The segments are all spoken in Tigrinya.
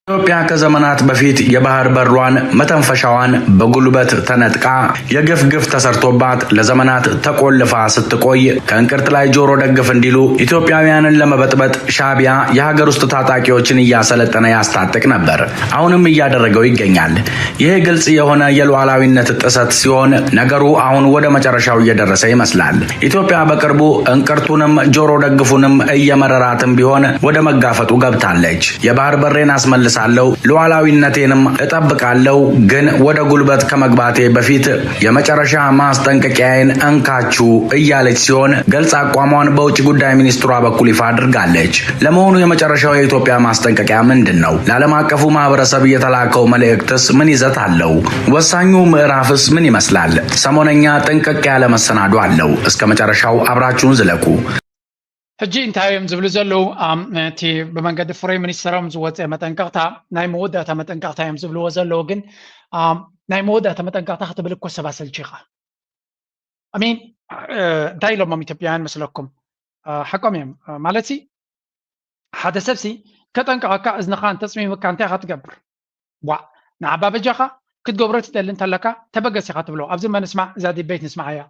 ኢትዮጵያ ከዘመናት በፊት የባህር በሯን መተንፈሻዋን በጉልበት ተነጥቃ የግፍ ግፍ ተሰርቶባት ለዘመናት ተቆልፋ ስትቆይ ከእንቅርት ላይ ጆሮ ደግፍ እንዲሉ ኢትዮጵያውያንን ለመበጥበጥ ሻዕቢያ የሀገር ውስጥ ታጣቂዎችን እያሰለጠነ ያስታጥቅ ነበር። አሁንም እያደረገው ይገኛል። ይህ ግልጽ የሆነ የሉዓላዊነት ጥሰት ሲሆን ነገሩ አሁን ወደ መጨረሻው እየደረሰ ይመስላል። ኢትዮጵያ በቅርቡ እንቅርቱንም ጆሮ ደግፉንም እየመረራትም ቢሆን ወደ መጋፈጡ ገብታለች። የባህር በሬን አስመልሳለሁ፣ ሉዓላዊነቴንም እጠብቃለሁ፣ ግን ወደ ጉልበት ከመግባቴ በፊት የመጨረሻ ማስጠንቀቂያዬን እንካችሁ እያለች ሲሆን ገልጽ አቋሟን በውጭ ጉዳይ ሚኒስትሯ በኩል ይፋ አድርጋለች። ለመሆኑ የመጨረሻው የኢትዮጵያ ማስጠንቀቂያ ምንድን ነው? ለዓለም አቀፉ ማህበረሰብ የተላከው መልእክትስ ምን ይዘት አለው? ወሳኙ ምዕራፍስ ምን ይመስላል? ሰሞነኛ ጥንቅቅ ያለ መሰናዶ አለው። እስከ መጨረሻው አብራችሁን ዝለቁ። ሕጂ እንታይ እዮም ዝብሉ ዘለዉ? እቲ ብመንገዲ ፍሬ ሚኒስተሮም ዝወፀ መጠንቀቕታ ናይ መወዳእታ መጠንቀቕታ እዮም ዝብልዎ ዘለዉ። ግን ናይ መወዳእታ መጠንቀቕታ ክትብል እኮ ሰብ ኣሰልቺኻ። ኣሚን እንታይ ኢሎሞም ኢትዮጵያውያን መስለኩም? ሓቆም እዮም ማለት ሓደ ሰብሲ ከጠንቀቐካ እዝንኻ እንተፅሚምካ እንታይ ኢኻ ትገብር? ዋ ንዓባ በጃኻ ክትገብሮ ትደሊ እንተለካ ተበገስ ኢኻ ትብሎ። ኣብዚ መንስማዕ እዛ ዲቤት ንስማዓያ።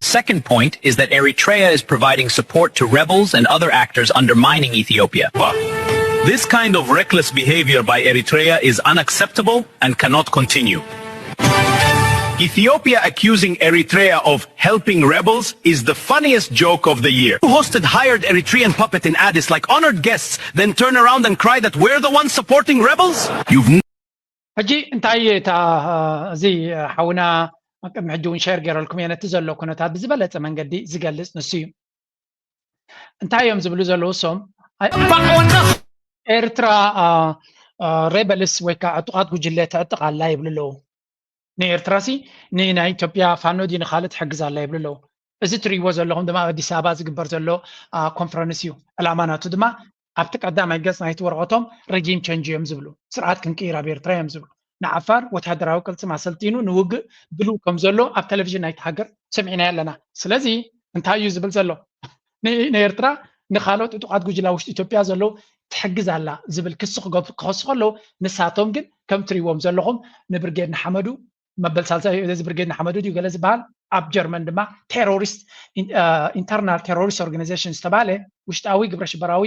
The second point is that Eritrea is providing support to rebels and other actors undermining Ethiopia. This kind of reckless behavior by Eritrea is unacceptable and cannot continue. Ethiopia accusing Eritrea of helping rebels is the funniest joke of the year. You hosted hired Eritrean puppet in Addis like honored guests, then turn around and cry that we're the ones supporting rebels? You've ሕጂ እንታይ እታ እዚ ሓውና ቅድሚ ሕጂ እውን ሸር ገይረልኩም እየ ነቲ ዘሎ ኩነታት ብዝበለፀ መንገዲ ዝገልፅ ንሱ እዩ። እንታይ እዮም ዝብሉ ዘለዉ እሶም? ኤርትራ ሬበልስ ወይ ከዓ ዕጡቓት ጉጅለ ተዕጥቕ ኣላ ይብሉ ኣለዉ። ንኤርትራ ሲ ንናይ ኢትዮጵያ ፋኖ ድዩ ንካልእ ትሕግዝ ኣላ ይብሉ ኣለዉ። እዚ ትርእይዎ ዘለኹም ድማ ኣብ ኣዲስ ኣበባ ዝግበር ዘሎ ኮንፈረንስ እዩ። ዕላማ ናቱ ድማ ኣብቲ ቀዳማይ ገጽ ናይቲ ወረቐቶም ረጂም ቸንጅ እዮም ዝብሉ፣ ስርዓት ክንቅይር ኣብ ኤርትራ እዮም ዝብሉ። ንዓፋር ወታደራዊ ቅልጽም ኣሰልጢኑ ንውግእ ድሉው ከም ዘሎ ኣብ ቴሌቪዥን ናይቲ ሃገር ሰሚዕናዮ ኣለና። ስለዚ እንታይ እዩ ዝብል ዘሎ? ንኤርትራ ንካልኦት ዕጡቓት ጉጅላ ውሽጢ ኢትዮጵያ ዘለዉ ትሕግዝ ኣላ ዝብል ክሲ ክኸሱ ከለዉ ንሳቶም ግን ከም ትሪእዎም ዘለኹም ንብርጌድ ንሓመዱ መበል ሳልሳይ እዚ ብርጌድ ንሓመዱ ድዩ ገለ ዝበሃል ኣብ ጀርመን ድማ ቴሮሪስት ኢንተርናል ቴሮሪስት ኦርጋናይዜሽን ዝተባህለ ውሽጣዊ ግብረ ሽበራዊ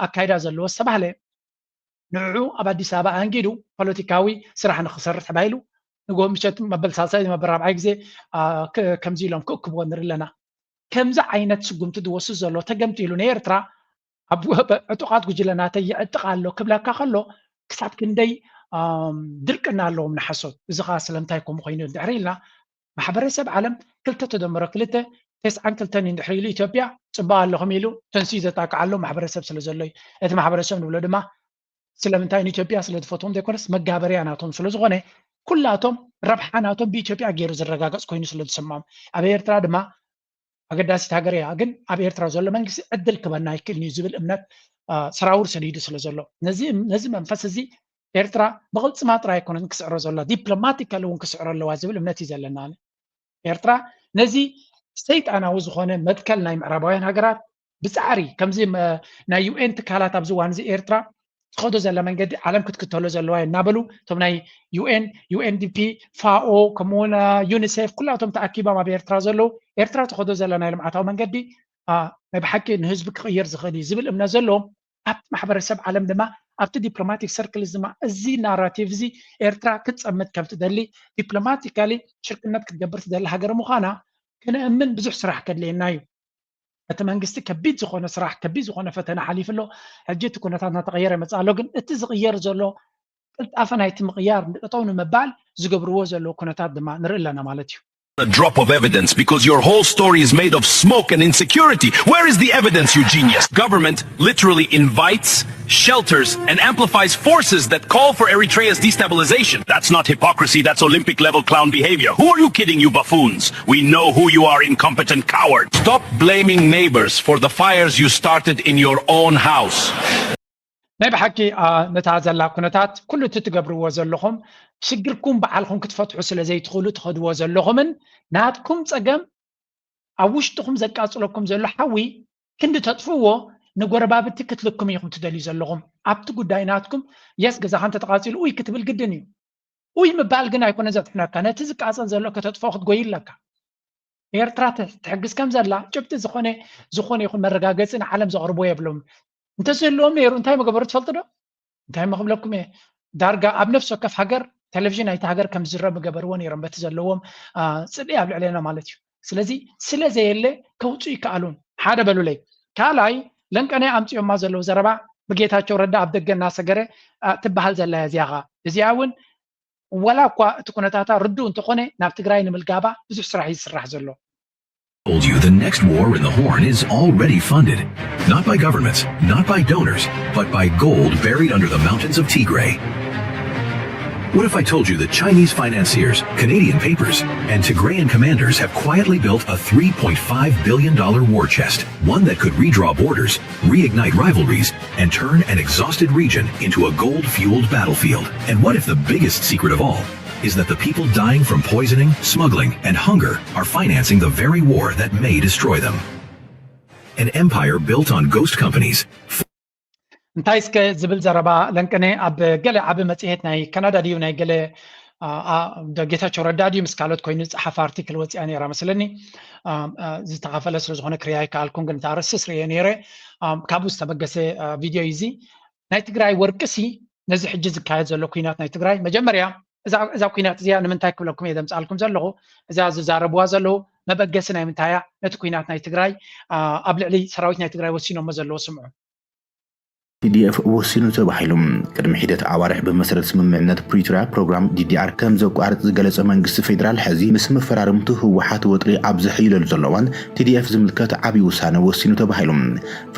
ኣካይዳ ዘለዎ ዝተባህለ ንዕዑ ኣብ ኣዲስ ኣበባ ኣንጊዱ ፖለቲካዊ ስራሕ ንክሰርሕ ተባሂሉ ንጎ ምሸት መበል ሳልሳይ መበል ራብዓይ ግዜ ከምዚ ኢሎም ክእክብዎ ንርኢ ኣለና። ከምዚ ዓይነት ስጉምቲ ዝወስድ ዘሎ ተገምጢሉ ንኤርትራ ኣብ ዕጡቓት ጉጅለ ናተይ ይዕጥቕ ኣሎ ክብለካ ከሎ ክሳብ ክንደይ ድርቅና ኣለዎም ንሓሶት። እዚ ከዓ ስለምንታይ ከምኡ ኮይኑ እንድሕር ኢልና ማሕበረሰብ ዓለም ክልተ ተደምሮ ክልተ ተስዓን ክልተን እዩ እንድሕር ኢሉ ኢትዮጵያ ፅቡቅ ኣለኹም ኢሉ ተንስኡ ዘጣቅዓሎም ማሕበረሰብ ስለ ዘሎ እዩ። እቲ ማሕበረሰብ ንብሎ ድማ ስለምንታይ ንኢትዮጵያ ስለ ዝፈትዎም ዘይኮነስ መጋበርያ ናቶም ስለ ዝኾነ ኩላቶም ረብሓ ናቶም ብኢትዮጵያ ገይሩ ዝረጋገፅ ኮይኑ ስለ ዝስምዖም ኣብ ኤርትራ ድማ ኣገዳሲት ሃገር እያ፣ ግን ኣብ ኤርትራ ዘሎ መንግስቲ ዕድል ክበና ኣይክእልን እዩ ዝብል እምነት ሰራውር ሰዲዱ ስለ ዘሎ ነዚ መንፈስ እዚ ኤርትራ ብቕልፅማ ጥራይ ኣይኮነትን ክስዕሮ ዘላ ዲፕሎማቲካሊ እውን ክስዕሮ ኣለዋ ዝብል እምነት እዩ ዘለና። ኤርትራ ነዚ ሰይጣናዊ ዝኾነ መትከል ናይ ምዕራባውያን ሃገራት ብፃዕሪ ከምዚ ናይ ዩኤን ትካላት ኣብዚ እዋን እዚ ኤርትራ ትኸዶ ዘላ መንገዲ ዓለም ክትክተሎ ዘለዋ እዩ እናበሉ እቶም ናይ ዩኤን፣ ዩኤንዲፒ፣ ፋኦ ከምኡውን ዩኒሴፍ ኩላቶም ተኣኪቦም ኣብ ኤርትራ ዘለዉ ኤርትራ ትኸዶ ዘላ ናይ ልምዓታዊ መንገዲ ናይ ብሓቂ ንህዝቢ ክቕይር ዝኽእል እዩ ዝብል እምነት ዘለዎም ኣብቲ ማሕበረሰብ ዓለም ድማ ኣብቲ ዲፕሎማቲክ ሰርክል ድማ እዚ ናራቲቭ እዚ ኤርትራ ክትፀምት ከም ትደሊ ዲፕሎማቲካሊ ሽርክነት ክትገብር ትደሊ ሃገር ምዃና ክነእምን ብዙሕ ስራሕ ከድልየና እዩ። እቲ መንግስቲ ከቢድ ዝኾነ ስራሕ ከቢድ ዝኾነ ፈተነ ሓሊፉ ኣሎ። ሕጂ እቲ ኩነታት እናተቐየረ ይመፅእ ኣሎ። ግን እቲ ዝቕየር ዘሎ ቅልጣፈ ናይቲ ምቕያር ጠጠው ንምባል ዝገብርዎ ዘለዉ ኩነታት ድማ ንርኢ ኣለና ማለት እዩ። A drop of evidence because your whole story is made of smoke and insecurity. Where is the evidence, you genius? Government literally invites, shelters, and amplifies forces that call for Eritrea's destabilization. That's not hypocrisy, that's Olympic level clown behavior. Who are you kidding, you buffoons? We know who you are, incompetent coward. Stop blaming neighbors for the fires you started in your own house. ናይ ብሓቂ ነታ ዘላ ኩነታት ኩሉ እቲ ትገብርዎ ዘለኹም ሽግርኩም በዓልኹም ክትፈትሑ ስለ ዘይትኽእሉ ትኸድዎ ዘለኹምን ናትኩም ፀገም ኣብ ውሽጥኹም ዘቃፅለኩም ዘሎ ሓዊ ክንዲ ተጥፍዎ ንጎረባብቲ ክትልኩም ኢኹም ትደልዩ ዘለኹም። ኣብቲ ጉዳይ ናትኩም የስ ገዛኻ እንተተቓፂሉ ኡይ ክትብል ግድን እዩ። ኡይ ምባል ግን ኣይኮነ ዘድሕነካ፣ ነቲ ዝቃፀል ዘሎ ከተጥፍኦ ክትጎይ ኣለካ። ኤርትራ ትሕግዝ ከም ዘላ ጭብጢ ዝኾነ ዝኾነ ይኹን መረጋገፂ ንዓለም ዘቕርቦ የብሎም። እንተዝህልዎም ነይሩ እንታይ መገበሩ ትፈልጡ ዶ? እንታይ መክብለኩም እየ? ዳርጋ ኣብ ነፍሲ ወከፍ ሃገር ቴሌቪዥን ናይቲ ሃገር ከም ዝረብ ምገበርዎ ነይሮም በቲ ዘለዎም ፅልኢ ኣብ ልዕሌና ማለት እዩ። ስለዚ ስለ ዘየለ ከውፅኡ ይከኣሉን ሓደ በሉለይ። ካልኣይ ለንቀነ ኣምፅኦማ ዘለዉ ዘረባ ብጌታቸው ረዳ ኣብ ደገ እናሰገረ ትበሃል ዘላ እያ። እዚኣ ኸ እዚኣ እውን ወላ እኳ እቲ ኩነታታ ርዱእ እንተኾነ ናብ ትግራይ ንምልጋባ ብዙሕ ስራሕ እዩ ዝስራሕ ዘሎ። Told you the next war in the Horn is already funded, not by governments, not by donors, but by gold buried under the mountains of Tigray. What if I told you that Chinese financiers, Canadian papers, and Tigrayan commanders have quietly built a three point five billion dollar war chest, one that could redraw borders, reignite rivalries, and turn an exhausted region into a gold fueled battlefield? And what if the biggest secret of all is that the people dying from poisoning, smuggling, and hunger are financing the very war that may destroy them? An empire built on ghost companies. እንታይ እስከ ዝብል ዘረባ ለንቅነ ኣብ ገለ ዓቢ መጽሔት ናይ ካናዳ ድዩ ናይ ገለ ጌታቸው ረዳ ድዩ ምስ ካልኦት ኮይኑ ዝጸሓፈ ኣርቲክል ወፂኣ ነይራ መስለኒ። ዝተኸፈለ ስለ ዝኾነ ክሪያ ኣይከኣልኩን፣ ግን እታ ርእስስ ርእየ ነይረ። ካብኡ ዝተበገሰ ቪድዮ እዩ እዚ። ናይ ትግራይ ወርቅሲ ነዚ ሕጂ ዝካየድ ዘሎ ኩናት ናይ ትግራይ መጀመርያ እዛ ኩናት እዚኣ ንምንታይ ክብለኩም እየ ዘምፅኣልኩም ዘለኹ፣ እዛ ዝዛረብዋ ዘለዉ መበገሲ ናይ ምንታይ እያ? ነቲ ኩናት ናይ ትግራይ ኣብ ልዕሊ ሰራዊት ናይ ትግራይ ወሲኖሞ ዘለዉ ስምዑ። ቲ ዲ ኤፍ ወሲኑ ተባሂሉ። ቅድሚ ሒደት ኣዋርሕ ብመሰረት ስምምዕነት ፕሪቶርያ ፕሮግራም ዲ ዲ ኣር ከም ዘቋርፅ ዝገለፀ መንግስቲ ፌዴራል ሕዚ ምስ መፈራርምቱ ህወሓት ወጥሪ ኣብ ዘሕይለሉ ዘሎ እዋን ቲ ዲ ኤፍ ዝምልከት ዓብዪ ውሳነ ወሲኑ ተባሂሉ።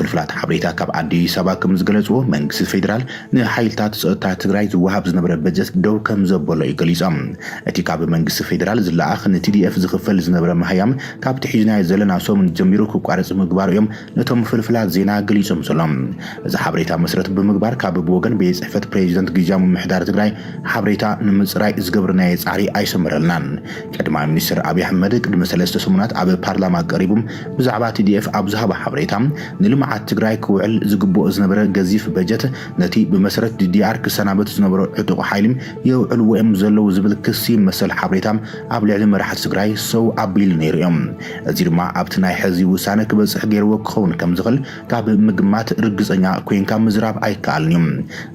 ፍልፍላት ሓበሬታ ካብ ኣዲስ ኣበባ ከም ዝገለፅዎ መንግስቲ ፌዴራል ንሓይልታት ፀጥታ ትግራይ ዝወሃብ ዝነበረ በጀት ደው ከም ዘበሎ እዩ ገሊፆም። እቲ ካብ መንግስቲ ፌዴራል ዝለኣኽ ን ቲ ዲ ኤፍ ዝኽፈል ዝነበረ መሃያም ካብቲ ሒዝናዮ ዘለና ሰሙን ጀሚሩ ክቋረፅ ምግባሩ እዮም ነቶም ፍልፍላት ዜና ገሊፆም ዘሎ። እዚ ሓበሬታ መሰረት ብምግባር ካብ ብወገን ቤት ፅሕፈት ፕሬዚደንት ግዝያዊ ምምሕዳር ትግራይ ሓበሬታ ንምፅራይ ዝገብርናዮ ፃዕሪ ኣይሰመረልናን። ቀዳማይ ሚኒስትር ኣብይ ኣሕመድ ቅድሚ ሰለስተ ሰሙናት ኣብ ፓርላማ ቀሪቡ ብዛዕባ ቲ ዲ ኤፍ ኣብ ዝሃቦ ሓበሬታ ንልምዓት ትግራይ ክውዕል ዝግብኦ ዝነበረ ገዚፍ በጀት ነቲ ብመሰረት ዲ ዲ ኣር ክሰናበት ዝነበሮ ዕጡቕ ሓይሊ የውዕልዎ እዮም ዘለዉ ዝብል ክሲ መሰል ሓበሬታ ኣብ ልዕሊ መራሕቲ ትግራይ ሰው ኣቢሉ ነይሩ እዮም። እዚ ድማ ኣብቲ ናይ ሕዚ ውሳነ ክበፅሕ ገይርዎ ክኸውን ከም ዝኽእል ካብ ምግማት ርግፀኛ ኮይንካ ምዝራብ ኣይከኣልን እዩ።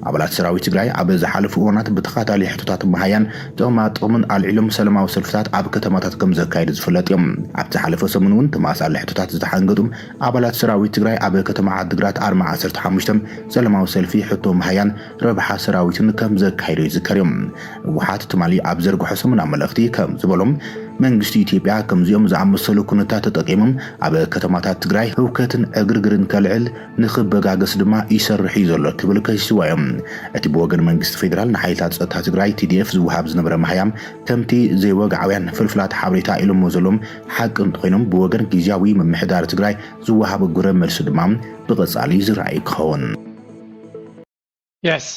ኣባላት ሰራዊት ትግራይ ኣብ ዝሓለፉ እዋናት ብተኻታሊ ሕቶታት መሃያን ጥቕማ ጥቕምን ኣልዒሎም ሰላማዊ ሰልፍታት ኣብ ከተማታት ከም ዘካየዱ ዝፍለጥ እዮም። ኣብ ዝሓለፈ ሰሙን እውን ተመሳሳሊ ሕቶታት ዝተሓንገጡ ኣባላት ሰራዊት ትግራይ ኣብ ከተማ ዓዲግራት ኣርማ ዓሰርተ ሓሙሽተ ሰላማዊ ሰልፊ ሕቶ መሃያን ረብሓ ሰራዊትን ከም ዘካየዱ ይዝከር እዩ። ህወሓት ትማሊ ኣብ ዘርግሖ ሰሙናዊ መልእኽቲ ከም ዝበሎም መንግስቲ ኢትዮጵያ ከምዚኦም ዝኣመሰሉ ኩነታት ተጠቂሞም ኣብ ከተማታት ትግራይ ህውከትን ዕግርግርን ከልዕል ንኽበጋገስ ድማ ይሰርሕ እዩ ዘሎ ክብል ከሲስዋ እዮም። እቲ ብወገን መንግስቲ ፌዴራል ንሓይልታት ፀጥታ ትግራይ ቲ ዲ ኤፍ ዝወሃብ ዝነበረ መሃያም ከምቲ ዘይወግዓውያን ፍልፍላት ሓበሬታ ኢሎሞ ዘለዎም ሓቂ እንተኾይኖም ብወገን ግዝያዊ ምምሕዳር ትግራይ ዝወሃብ ግብረ መልሲ ድማ ብቐፃሊ ዝረኣይ ክኸውን። የስ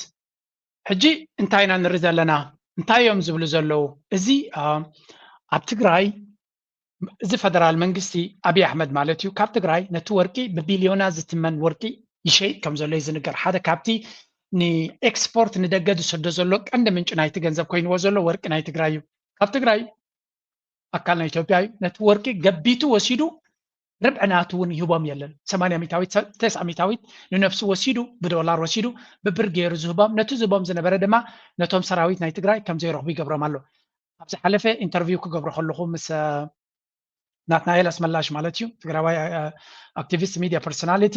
ሕጂ እንታይ ኢና ንርኢ ዘለና? እንታይ እዮም ዝብሉ ዘለዉ? እዚ ኣብ ትግራይ እዚ ፈደራል መንግስቲ ኣብይ ኣሕመድ ማለት እዩ ካብ ትግራይ ነቲ ወርቂ ብቢልዮና ዝትመን ወርቂ ይሸይጥ ከም ዘሎ እዩ ዝንገር። ሓደ ካብቲ ንኤክስፖርት ንደገ ዝሰዶ ዘሎ ቀንዲ ምንጪ ናይቲ ገንዘብ ኮይንዎ ዘሎ ወርቂ ናይ ትግራይ እዩ። ካብ ትግራይ ኣካል ናይ ኢትዮጵያ እዩ። ነቲ ወርቂ ገቢቱ ወሲዱ ርብዒ ናቱ እውን ይህቦም የለን። ሰማንያ ሚታዊት ተስዓ ሚታዊት ንነፍሱ ወሲዱ ብዶላር ወሲዱ ብብር ገይሩ ዝህቦም፣ ነቲ ዝህቦም ዝነበረ ድማ ነቶም ሰራዊት ናይ ትግራይ ከም ዘይረኽቡ ይገብሮም ኣሎ። ኣብ ዝሓለፈ ኢንተርቪው ክገብሮ ከለኹ ምስ ናትናኤል ኣስመላሽ ማለት እዩ ትግራዋይ ኣክቲቪስት ሚዲያ ፐርሶናሊቲ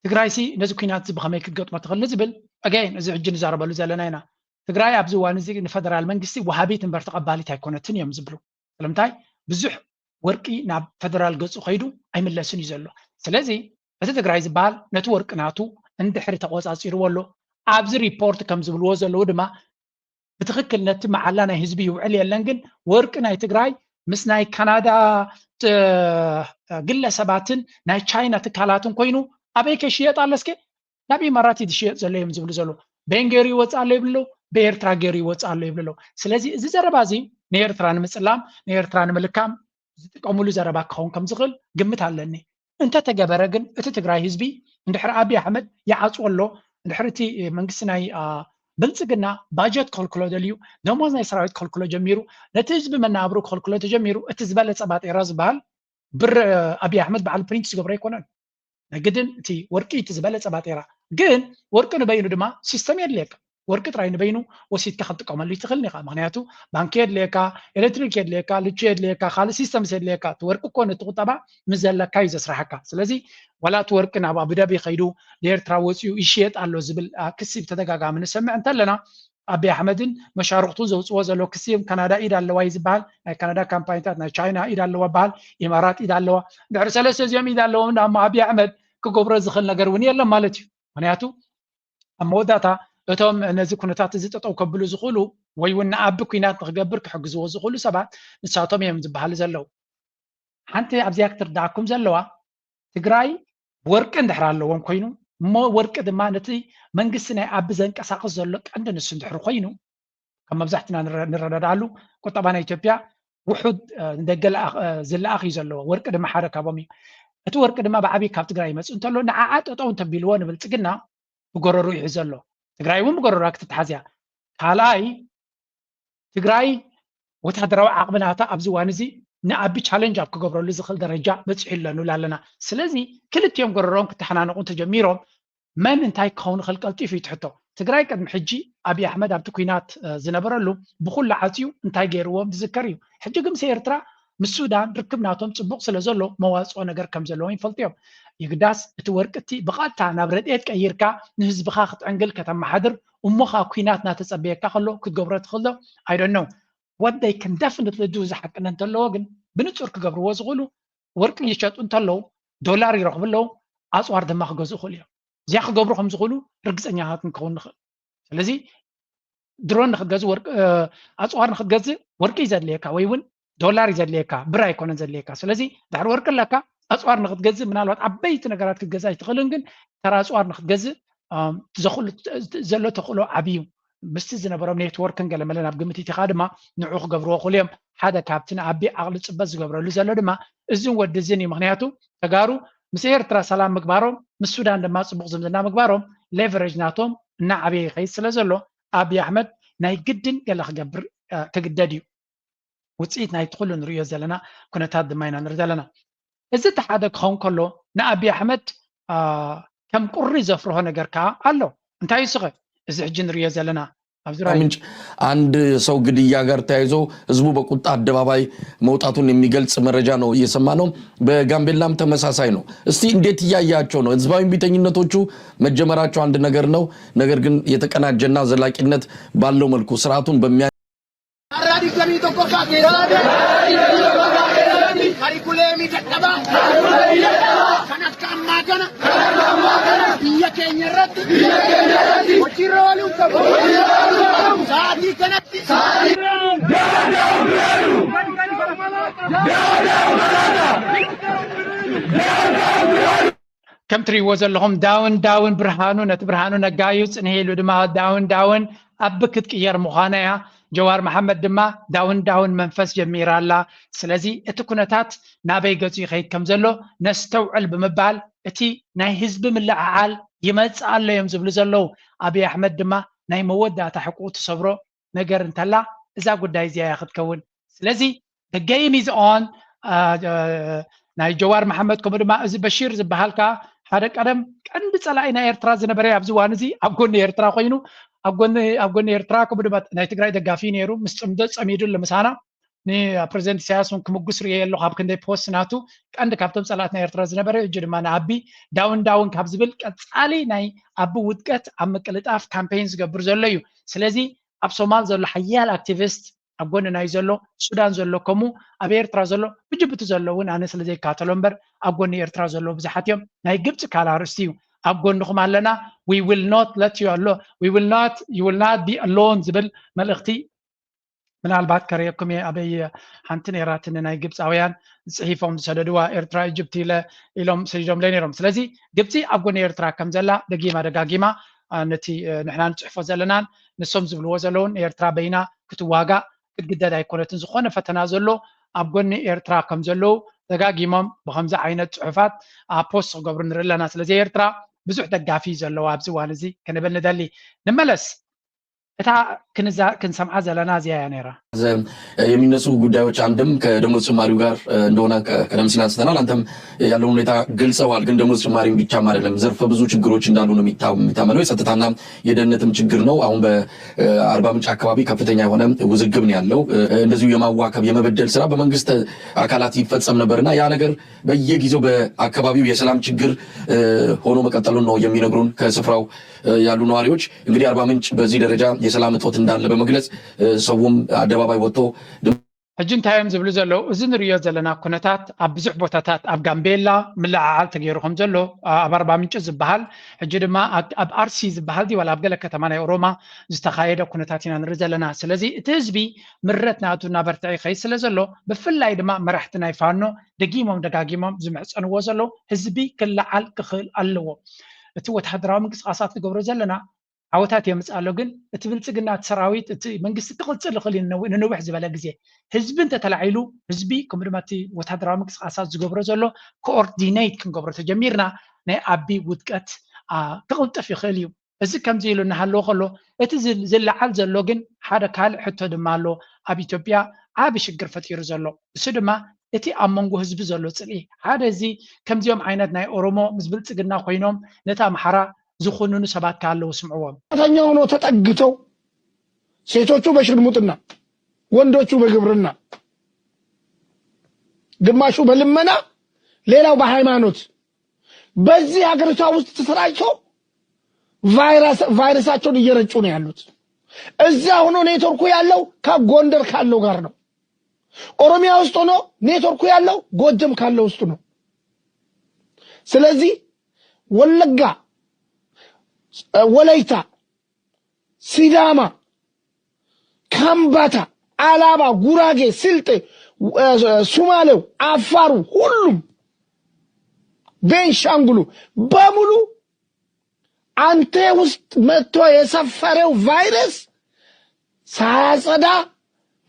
ትግራይሲ ነዚ ኩናት እዚ ብኸመይ ክትገጥሞ ትኽእል ንዝብል ኣገይን እዚ ሕጂ ንዛረበሉ ዘለና ኢና። ትግራይ ኣብዚ እዋን እዚ ንፈደራል መንግስቲ ወሃቢት እምበር ተቐባሊት ኣይኮነትን እዮም ዝብሉ። ስለምንታይ ብዙሕ ወርቂ ናብ ፈደራል ገፁ ከይዱ ኣይምለስን እዩ ዘሎ። ስለዚ እቲ ትግራይ ዝበሃል ነቲ ወርቂ ናቱ እንድሕሪ ተቆፃፂርዎ ኣሎ። ኣብዚ ሪፖርት ከም ዝብልዎ ዘለዉ ድማ ብትኽክል ነቲ መዓላ ናይ ህዝቢ ይውዕል የለን፣ ግን ወርቂ ናይ ትግራይ ምስ ናይ ካናዳ ግለሰባትን ናይ ቻይና ትካላትን ኮይኑ ኣበይ ከይሽየጥ ኣሎ እስከ ናብ ኢማራት እዩ ዝሽየጥ ዘሎ እዮም ዝብሉ ዘለዉ። በየን ገይሩ ይወፅእ ኣሎ ይብሉ፣ ብኤርትራ ገይሩ ይወፅእ ኣሎ ይብሉ ኣለዉ። ስለዚ እዚ ዘረባ እዚ ንኤርትራ ንምፅላም ንኤርትራ ንምልካም ዝጥቀምሉ ዘረባ ክኸውን ከም ዝኽእል ግምት ኣለኒ። እንተተገበረ ግን እቲ ትግራይ ህዝቢ እንድሕር ኣብይ ኣሕመድ ይዓፅዎ ኣሎ፣ እንድሕር እቲ መንግስቲ ናይ ብልፅግና ባጀት ክኸልክሎ ደልዩ፣ ደሞዝ ናይ ሰራዊት ክኸልክሎ ጀሚሩ፣ ነቲ ህዝቢ መናብሩ ክኸልክሎ ተጀሚሩ፣ እቲ ዝበለፀ ባጤራ ዝበሃል ብር ኣብይ ኣሕመድ በዓል ፕሪንት ዝገብሮ ኣይኮነን። ናይ ግድን እቲ ወርቂ እቲ ዝበለፀ ባጤራ ግን፣ ወርቂ ንበይኑ ድማ ሲስተም የድልየካ። ወርቂ ጥራይ ንበይኑ ወሲድካ ክትጥቀመሉ ይትኽእል ኢኻ። ምክንያቱ ባንኪ የድልየካ፣ ኤሌክትሪክ የድልየካ፣ ልቹ የድልየካ፣ ካልእ ሲስተምስ የድልየካ። እቲ ወርቂ እኮ ነቲ ቁጠባ ምስ ዘለካ እዩ ዘስራሓካ። ስለዚ ዋላ እቲ ወርቂ ናብ ኣቡዳቢ ከይዱ ንኤርትራ ወፂኡ ይሽየጥ ኣሎ ዝብል ክሲ ብተደጋጋሚ ንሰምዕ እንተለና፣ ኣቢ ኣሕመድን መሻርክቱን ዘውፅዎ ዘሎ ክሲ እዮም። ካናዳ ኢድ ኣለዋ እዩ ዝበሃል። ናይ ካናዳ ካምፓኒታት፣ ናይ ቻይና ኢድ ኣለዋ በሃል፣ ኢማራት ኢድ ኣለዋ። ድሕሪ ሰለስተ እዚኦም ኢድ ኣለዎም እሞ ኣቢ ኣሕመድ ክገብሮ ዝኽእል ነገር እውን የለን ማለት እዩ። ምክንያቱ ኣብ መወዳእታ እቶም ነዚ ኩነታት እዚ ጠጠው ከብሉ ዝኽእሉ ወይ እውን ንኣቢ ኩናት ንክገብር ክሕግዝዎ ዝኽእሉ ሰባት ንሳቶም እዮም ዝበሃሉ ዘለዉ። ሓንቲ ኣብዚኣ ክትርዳእኩም ዘለዋ፣ ትግራይ ወርቂ እንድሕር ኣለዎም ኮይኑ፣ እሞ ወርቂ ድማ ነቲ መንግስቲ ናይ ኣቢ ዘንቀሳቕስ ዘሎ ቀንዲ ንሱ እንድሕር ኮይኑ፣ ካብ መብዛሕትና ንረ- ንረዳድኣሉ፣ ቁጠባ ናይ ኢትዮጵያ ውሑድ ንደገ ዝለኣኽ እዩ ዘለዎ። ወርቂ ድማ ሓደ ካብኦም እዩ። እቲ ወርቂ ድማ ብዓብይ ካብ ትግራይ ይመፅእ እንተሎ፣ ንዓዓ ጠጠው እንተቢልዎ ንብልፅግና ብጎረሩ ይሕዞ ኣሎ። ትግራይ እውን ብጎረሩዋ ክትተሓዝ እያ። ካልኣይ፣ ትግራይ ወታደራዊ ዓቕሚ ናታ ኣብዚ እዋን እዚ ንኣቢ ቻለንጅ ኣብ ክገብረሉ ዝኽእል ደረጃ በፂሑ ኣሎ ንብል ኣለና። ስለዚ ክልቲኦም ጎረሮም ክተሓናነቑ እንተጀሚሮም መን እንታይ ክኸውን ይኽእል ቀልጢፉ እዩ ትሕቶ። ትግራይ ቅድሚ ሕጂ ኣብይ ኣሕመድ ኣብቲ ኲናት ዝነበረሉ ብኹሉ ዓፅዩ እንታይ ገይርዎም ዝዝከር እዩ። ሕጂ ግን ምስ ኤርትራ ምስ ሱዳን ርክብ ናቶም ፅቡቕ ስለ ዘሎ መዋፅኦ ነገር ከም ዘለዎም ይፈልጡ እዮም። ይግዳስ እቲ ወርቂ እቲ ብቐጥታ ናብ ረድኤት ቀይርካ ንህዝብኻ ክትዕንግል ከተመሓድር እሞ ኸዓ ኲናት እናተፀበየካ ከሎ ክትገብሮ ትኽእል ዶ? I don't know። What they can definitely do እዚ ሓቅነት እንተለዎ ግን ብንፁር ክገብርዎ ዝኽእሉ ወርቂ ይሸጡ እንተለዉ ዶላር ይረኽቡ ኣለዉ፣ ኣፅዋር ድማ ክገዝኡ ይኽእሉ እዮም። እዚኣ ክገብሩ ከም ዝኽእሉ ርግፀኛታት ክንከውን ንኽእል። ስለዚ ድሮን ንክትገዝእ ወርቂ ኣፅዋር ንክትገዝእ ወርቂ እዩ ዘድልየካ ወይ እውን ዶላር እዩ ዘድልየካ፣ ብር ኣይኮነን ዘድልየካ። ስለዚ ድሕሪ ወርቂ ኣለካ ኣፅዋር ንክትገዝእ ምናልባት ዓበይቲ ነገራት ክትገዝእ ኣይትኽእልን፣ ግን ተራ ኣፅዋር ንክትገዝእ ዘኽእሉ ዘሎ ተኽእሎ ዓብዩ ምስቲ ዝነበሮም ኔትወርክን ገለመለ ናብ ግምት ይቲኻ ድማ ንዑ ክገብርዎ ክእሉ እዮም። ሓደ ካብቲ ንኣቢ ዓቕሊ ፅበት ዝገብረሉ ዘሎ ድማ እዝን ወዲ እዝን እዩ። ምክንያቱ ተጋሩ ምስ ኤርትራ ሰላም ምግባሮም ምስ ሱዳን ድማ ፅቡቕ ዝምድና ምግባሮም ሌቨሬጅ ናቶም እናዓበየ ይኸይድ ስለ ዘሎ ኣብይ ኣሕመድ ናይ ግድን ገለ ክገብር ክግደድ እዩ። ውፅኢት ናይቲ ኩሉ ንርእዮ ዘለና ኩነታት ድማ ኢና ንርኢ ዘለና። እዚ እቲ ሓደ ክኸውን ከሎ ንኣብይ ኣሕመድ ከም ቁሪ ዘፍርሆ ነገር ከዓ ኣሎ። እንታይ እዩ ስኸ እዚ ሕጂ ንርእዮ ዘለና ኣብዚ ራእይ ምንጭ አንድ ሰው ግድያ ጋር ተያይዞ ህዝቡ በቁጣ አደባባይ መውጣቱን የሚገልጽ መረጃ ነው እየሰማ ነው። በጋምቤላም ተመሳሳይ ነው። እስቲ እንዴት እያያቸው ነው? ህዝባዊ ቢተኝነቶቹ መጀመራቸው አንድ ነገር ነው። ነገር ግን የተቀናጀና ዘላቂነት ባለው መልኩ ስርዓቱን በሚያ Har'a digdamii tokkoffaa keessatti karikuleemii dadhabaa kan akka ammaa kana biyya keenya irratti hojiirra ooluu qabu. Sa'aatii kanatti ከም ትሪእዎ ዘለኹም ዳውን ዳውን ብርሃኑ ነቲ ብርሃኑ ነጋ እዩ፣ ፅንሄ ኢሉ ድማ ዳውን ዳውን ኣብ ክትቅየር ምዃና እያ። ጀዋር መሓመድ ድማ ዳውን ዳውን መንፈስ ጀሚራ ኣላ። ስለዚ እቲ ኩነታት ናበይ ገፁ ይኸይድ ከም ዘሎ ነስተውዕል ብምባል እቲ ናይ ህዝቢ ምልዕዓል ይመፅእ ኣሎ እዮም ዝብሉ ዘለዉ። ኣብይ ኣሕመድ ድማ ናይ መወዳእታ ሕቁኡ ትሰብሮ ነገር እንተላ እዛ ጉዳይ እዚኣ እያ ክትከውን። ስለዚ the game is on። ናይ ጀዋር መሓመድ ከምኡ ድማ እዚ በሺር ዝበሃል ከዓ ሓደ ቀደም ቀንዲ ፀላኢ ናይ ኤርትራ ዝነበረ ኣብዚ እዋን እዚ ኣብ ጎኒ ኤርትራ ኮይኑ ኣብ ጎኒ ኣብ ጎኒ ኤርትራ ከምኡ ድማ ናይ ትግራይ ደጋፊ ነይሩ። ምስ ፅምዶ ፀሚዱ ኣሎ ምሳና ንፕሬዚደንት ኢሳያስ እውን ክምጉስ ርእየ ኣለኹ ኣብ ክንደይ ፖስት ናቱ ቀንዲ ካብቶም ፀላእት ናይ ኤርትራ ዝነበረ እጂ ድማ ንኣቢ ዳውን ዳውን ካብ ዝብል ቀፃሊ ናይ ኣቢ ውድቀት ኣብ ምቅልጣፍ ካምፔይን ዝገብር ዘሎ እዩ። ስለዚ ኣብ ሶማል ዘሎ ሓያል ኣክቲቪስት ኣብ ጎንና እዩ ዘሎ፣ ሱዳን ዘሎ ከምኡ ኣብ ኤርትራ ዘሎ ብጅቡቲ ዘሎ እውን ኣነ ስለ ዘይካተሎ እምበር ኣብ ጎኒ ኤርትራ ዘለዉ ብዙሓት እዮም። ናይ ግብፂ ካልእ ኣርእስቲ እዩ። ኣብ ጎንኹም ኣለና we will not let you alone we will not you will not be alone ዝብል መልእኽቲ ምናልባት ከርእየኩም እየ። ኣበይ ሓንቲ ነይራትኒ ናይ ግብፃውያን ፅሒፎም ዝሰደድዋ ኤርትራ ኢጅፕት ኢለ ኢሎም ሰዲዶምለይ ነይሮም። ስለዚ ግብፂ ኣብ ጎኒ ኤርትራ ከም ዘላ ደጊማ ደጋጊማ ነቲ ንሕና ንፅሕፎ ዘለናን ንሶም ዝብልዎ ዘለውን ኤርትራ በይና ክትዋጋእ ክትግደድ ኣይኮነትን። ዝኾነ ፈተና ዘሎ ኣብ ጎኒ ኤርትራ ከም ዘለዉ ደጋጊሞም ብከምዚ ዓይነት ፅሑፋት ፖስት ክገብሩ ንርኢ ኣለና። ስለዚ ኤርትራ ብዙሕ ደጋፊ እዩ ዘለዎ ኣብዚ እዋን እዚ ክንብል ንደሊ። ንመለስ። እታ ክንዛ ክንሰምዓ ዘለና እዚኣ እያ ነይራ። የሚነሱ ጉዳዮች አንድም ከደሞዝ ጭማሪው ጋር እንደሆነ ቀደም ሲል አንስተናል። አንተም ያለውን ሁኔታ ገልጸዋል። ግን ደሞዝ ጭማሪም ብቻም አይደለም፣ ዘርፈ ብዙ ችግሮች እንዳሉ ነው የሚታመነው። የጸጥታና የደህንነትም ችግር ነው። አሁን በአርባ ምንጭ አካባቢ ከፍተኛ የሆነ ውዝግብ ነው ያለው። እንደዚሁ የማዋከብ የመበደል ስራ በመንግስት አካላት ይፈጸም ነበርና ያ ነገር በየጊዜው በአካባቢው የሰላም ችግር ሆኖ መቀጠሉን ነው የሚነግሩን ከስፍራው ያሉ ነዋሪዎች። እንግዲህ አርባ ምንጭ በዚህ ደረጃ የሰላም እጦት እንዳለ በመግለጽ ሰውም አደባባይ ወጥቶ ሕጂ እንታይ እዮም ዝብሉ ዘለዉ? እዚ ንሪኦ ዘለና ኩነታት ኣብ ብዙሕ ቦታታት ኣብ ጋምቤላ ምልዕዓል ተገይሩ ከም ዘሎ ኣብ ኣርባ ምንጭ ዝበሃል ሕጂ ድማ ኣብ ኣርሲ ዝበሃል ድዩ ኣብ ገለ ከተማ ናይ ኦሮማ ዝተኻየደ ኩነታት ኢና ንርኢ ዘለና። ስለዚ እቲ ህዝቢ ምረት ናቱ እናበርትዐ ይኸይድ ስለ ዘሎ ብፍላይ ድማ መራሕቲ ናይ ፋኖ ደጊሞም ደጋጊሞም ዝምሕፀንዎ ዘለዉ ህዝቢ ክለዓል ክኽእል ኣለዎ። እቲ ወታደራዊ ምንቅስቃሳት ንገብሮ ዘለና ዓወታት የምፅእ ኣሎ። ግን እቲ ብልፅግና እቲ ሰራዊት እቲ መንግስቲ ክቕፅል ይኽእል እዩ ንነዊሕ ዝበለ ግዜ ህዝቢ እንተተላዒሉ ህዝቢ ከምኡ ድማ እቲ ወታደራዊ ምንቅስቃሳት ዝገብሮ ዘሎ ኮኦርዲኔት ክንገብሮ ተጀሚርና ናይ ኣቢ ውድቀት ክቕልጥፍ ይኽእል እዩ። እዚ ከምዚ ኢሉ እናሃለዎ ከሎ እቲ ዝለዓል ዘሎ ግን ሓደ ካልእ ሕቶ ድማ ኣሎ። ኣብ ኢትዮጵያ ዓቢ ሽግር ፈጢሩ ዘሎ እሱ ድማ እቲ ኣብ መንጎ ህዝቢ ዘሎ ፅልኢ ሓደ እዚ ከምዚኦም ዓይነት ናይ ኦሮሞ ምስ ብልፅግና ኮይኖም ነቲ ኣምሓራ ዝኹንኑ ሰባት ከ ኣለዉ ስምዕዎም። ተኛ ሆኖ ተጠግተው ሴቶቹ በሽርሙጥና ወንዶቹ በግብርና ግማሹ በልመና ሌላው በሃይማኖት በዚህ ሀገሪቷ ውስጥ ተሰራጭቶ ቫይረሳቸውን እየረጩ ነው ያሉት። እዛ ሆኖ ኔትወርኩ ያለው ከጎንደር ካለው ጋር ነው። ኦሮሚያ ውስጥ ሆኖ ኔትወርኩ ያለው ጎጀም ካለው ውስጥ ነው። ስለዚህ ወለጋ፣ ወላይታ፣ ሲዳማ፣ ከምባታ፣ አላባ፣ ጉራጌ፣ ስልጤ፣ ሱማሌው፣ አፋሩ፣ ሁሉም ቤንሻንጉሉ በሙሉ አንተ ውስጥ መጥቶ የሰፈረው ቫይረስ ሳያጸዳ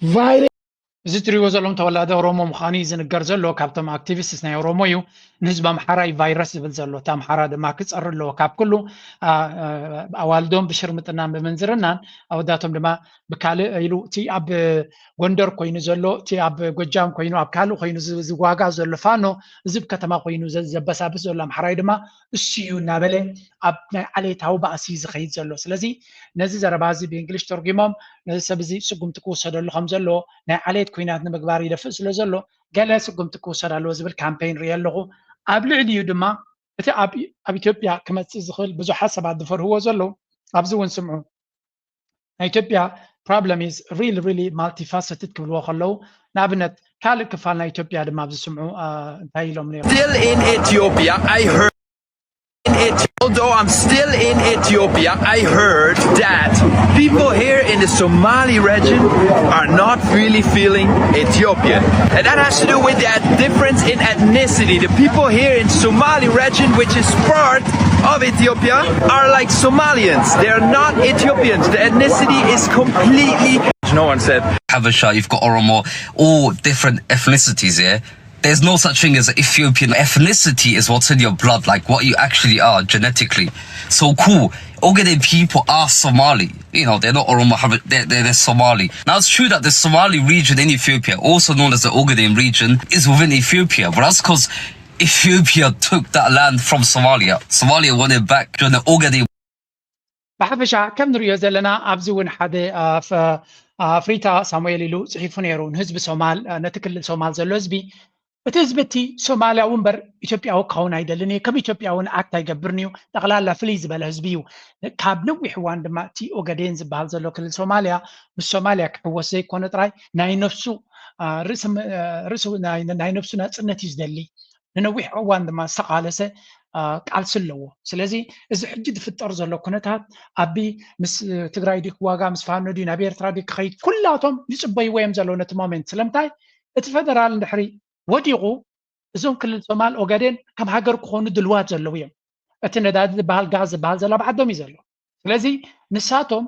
ቫይረስ እዚ ትሪእዎ ዘለኹም ተወላዲ ኦሮሞ ምዃኑ እዩ ዝንገር ዘሎ። ካብቶም ኣክቲቪስትስ ናይ ኦሮሞ እዩ። ንህዝቢ ኣምሓራ እዩ ቫይረስ ዝብል ዘሎ። እቲ ኣምሓራ ድማ ክፀሪ ኣለዎ ካብ ኩሉ ኣዋልዶም ብሽርምጥናን ብምንዝርናን ኣወዳቶም ድማ ብካልእ ኢሉ እቲ ኣብ ጎንደር ኮይኑ ዘሎ እቲ ኣብ ጎጃም ኮይኑ ኣብ ካልእ ኮይኑ ዝዋጋ ዘሎ ፋኖ እዚ ከተማ ኮይኑ ዘበሳብስ ዘሎ ኣምሓራይ ድማ እሱ እዩ እናበለ ኣብ ናይ ዓሌታዊ ባእሲ ዝኸይድ ዘሎ። ስለዚ ነዚ ዘረባ እዚ ብእንግሊሽ ተርጉሞም ነዚ ሰብ እዚ ስጉምቲ ክውሰደሉ ከም ዘለዎ ናይ ዓሌት ኩናት ንምግባር ይደፍእ ስለ ዘሎ ገለ ስጉምቲ ክውሰድ ኣለዎ ዝብል ካምፔይን ርኢ ኣለኹ። ኣብ ልዕሊኡ ድማ እቲ ኣብ ኢትዮጵያ ክመፅእ ዝኽእል ብዙሓት ሰባት ዝፈርህዎ ዘለዉ ኣብዚ እውን ስምዑ ናይ ኢትዮጵያ problem is really really multifaceted ክብልዎ ከለዉ ንኣብነት ካልእ ክፋል ናይ ኢትዮጵያ ድማ ኣብዚ ስምዑ እንታይ ኢሎም ነይሩ። Still in Ethiopia, I heard. Although I'm still in Ethiopia, I heard that people here in the Somali region are not really feeling Ethiopian. And that has to do with that difference in ethnicity. The people here in Somali region, which is part of Ethiopia, are like Somalians. They are not Ethiopians. The ethnicity is completely. No one said. Habesha, you've got Oromo, all different ethnicities here. There's no such thing as Ethiopian. Ethnicity is what's in your blood, like what you actually are genetically. So cool. Ogaden people are Somali. You know, they're not Oromo, they're, they're, they're Somali. Now, it's true that the Somali region in Ethiopia, also known as the Ogaden region, is within Ethiopia. But that's because Ethiopia took that land from Somalia. Somalia won it back during the Ogaden. ብሓፈሻ ከም ንሪኦ ዘለና ኣብዚ እውን ሓደ ኣፍሪታ ሳሙኤል ኢሉ ፅሒፉ ነይሩ ንህዝቢ ሶማል ነቲ ክልል ሶማል ዘሎ ህዝቢ እቲ ህዝቢ እቲ ሶማልያዊ እምበር ኢትዮጵያዊ ክኸውን ኣይደልን እዩ ከም ኢትዮጵያዊ ንኣክት ኣይገብርን እዩ ጠቕላላ ፍልይ ዝበለ ህዝቢ እዩ ካብ ነዊሕ እዋን ድማ እቲ ኦገዴን ዝበሃል ዘሎ ክልል ሶማልያ ምስ ሶማልያ ክሕወስ ዘይኮነ ጥራይ ናይ ነፍሱ ርእሱ ናይ ነፍሱ ናፅነት እዩ ዝደሊ ንነዊሕ እዋን ድማ ዝተቃለሰ ቃልሲ ኣለዎ ስለዚ እዚ ሕጂ ዝፍጠር ዘሎ ኩነታት ኣቢ ምስ ትግራይ ድዩ ክዋጋ ምስ ፋኖ ድዩ ናብ ኤርትራ ድዩ ክኸይድ ኩላቶም ይፅበይዎ እዮም ዘለዉ ነቲ ሞሜንት ስለምንታይ እቲ ፈደራል እንድሕሪ ወዲቑ እዞም ክልል ሶማል ኦጋዴን ከም ሃገር ክኾኑ ድልዋት ዘለዉ እዮም እቲ ነዳዲ ዝበሃል ጋዝ ዝበሃል ዘሎ ኣብ ዓዶም እዩ ዘሎ ስለዚ ንሳቶም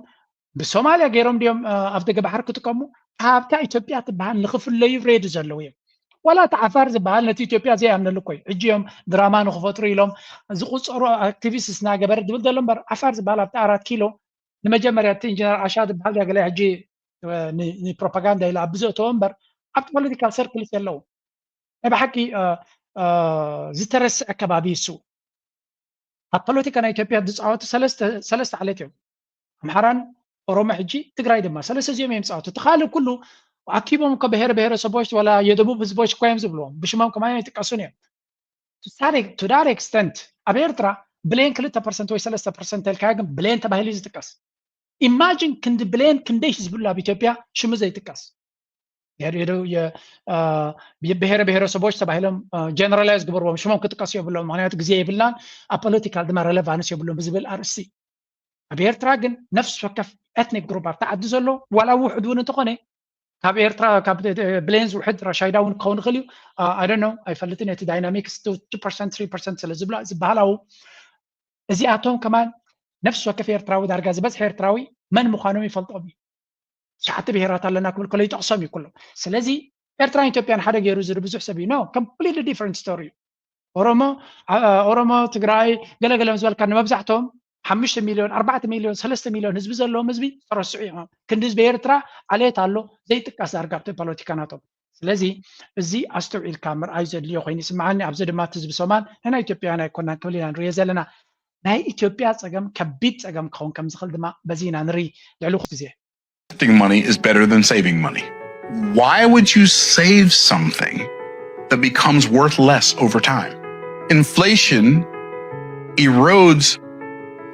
ብሶማልያ ገይሮም ድዮም ኣብ ደገ ባሕሪ ክጥቀሙ ካብታ ኢትዮጵያ ትበሃል ንክፍለዩ ሬዲ ዘለዉ እዮም ዋላ እቲ ዓፋር ዝበሃል ነቲ ኢትዮጵያ ዘይኣምነሉ እኮ እዩ። ሕጂ እዮም ድራማ ንክፈጥሩ ኢሎም ዝቁፀሩ ኣክቲቪስት እናገበረ ዝብል ዘሎ እምበር፣ ዓፋር ዝበሃል ኣብቲ ኣራት ኪሎ ንመጀመርያ እቲ ኢንጂነር ኣሻ ዝበሃል ገለ ሕጂ ንፕሮፓጋንዳ ኢለ ኣብ ብዘእተዎ እምበር፣ ኣብቲ ፖለቲካል ሰርክልስ የለዉ። ናይ ብሓቂ ዝተረስዐ ከባቢ እሱ። ኣብ ፖለቲካ ናይ ኢትዮጵያ ዝፃወቱ ሰለስተ ዓሌት እዮም። ኣምሓራን ኦሮሞ፣ ሕጂ ትግራይ ድማ ሰለስተ እዚኦም እዮም ዝፃወቱ። እቲ ካልእ ኩሉ ኣኪቦም እኮ ብሄረ ብሄረሰቦች ወላ የደቡብ ህዝቦች እኮ እዮም ዝብልዎም፣ ብሽሞም ከማን ኣይጥቀሱን እዮም። To that extent ኣብ ኤርትራ ብሌን ክልተ ፐርሰንት ወይ ሰለስተ ፐርሰንት ተልካዮ፣ ግን ብሌን ተባሂሉ እዩ ዝጥቀስ። ኢማጂን ክንዲ ብሌን ክንደይ ህዝቢ ኣሎ ኣብ ኢትዮጵያ ሽሙ ዘይጥቀስ። ብሄረ ብሄረሰቦች ተባሂሎም ጀነራላይዝ ግበርዎም፣ ሽሞም ክጥቀሱ የብሎም። ምክንያቱ ግዜ የብልናን፣ ኣብ ፖለቲካል ድማ ረለቫንስ የብሎም ብዝብል ኣርእስቲ። ኣብ ኤርትራ ግን ነፍሲ ወከፍ ኤትኒክ ግሩፕ ኣብቲ ዓዲ ዘሎ ዋላ ውሕድ እውን እንተኾነ ካብ ኤርትራ ካብ ብሌን ዝውሕድ ራሻይዳ እውን ክኸውን ይኽእል እዩ። ኣይ ዶንት ኖ፣ ኣይፈልጥን። እቲ ዳይናሚክስ ቱ ፐርሰንት ትሪ ፐርሰንት ስለ ዝብላ ዝበሃላው እዚኣቶም ከማን ነፍሲ ወከፍ ኤርትራዊ ዳርጋ ዝበዝሐ ኤርትራዊ መን ምዃኖም ይፈልጦም እዩ። ትሽዓተ ብሄራት ኣለና ክብል ከሎ ይጠቕሶም እዩ ኩሎም። ስለዚ ኤርትራን ኢትዮጵያን ሓደ ገይሩ ዝርኢ ብዙሕ ሰብ እዩ። No, completely different story እዩ። ኦሮሞ ኦሮሞ ትግራይ ገለገለ ምስ በልካ ንመብዛሕቶም ሓሙሽተ ሚልዮን ኣርባዕተ ሚልዮን ሰለስተ ሚልዮን ህዝቢ ዘለዎም ህዝቢ ተረስዑ እዮም። ክንዲ ህዝቢ ኤርትራ ዓሌት ኣሎ ዘይጥቀስ ዳርጋ ኣብቲ ፖለቲካ ናቶም። ስለዚ እዚ ኣስተውዒልካ ምርኣይ ዘድልዮ ኮይኑ ይስምዓኒ። ኣብዚ ድማ እቲ ህዝቢ ሶማል ንሕና ኢትዮጵያውያን ኣይኮናን ክብል ኢና ንሪኦ ዘለና። ናይ ኢትዮጵያ ፀገም ከቢድ ፀገም ክኸውን ከም ዝኽእል ድማ በዚ ኢና ንርኢ። ልዕሊ ኩሉ ግዜ Investing money is better than saving money. Why would you save something that becomes worth less over time? Inflation erodes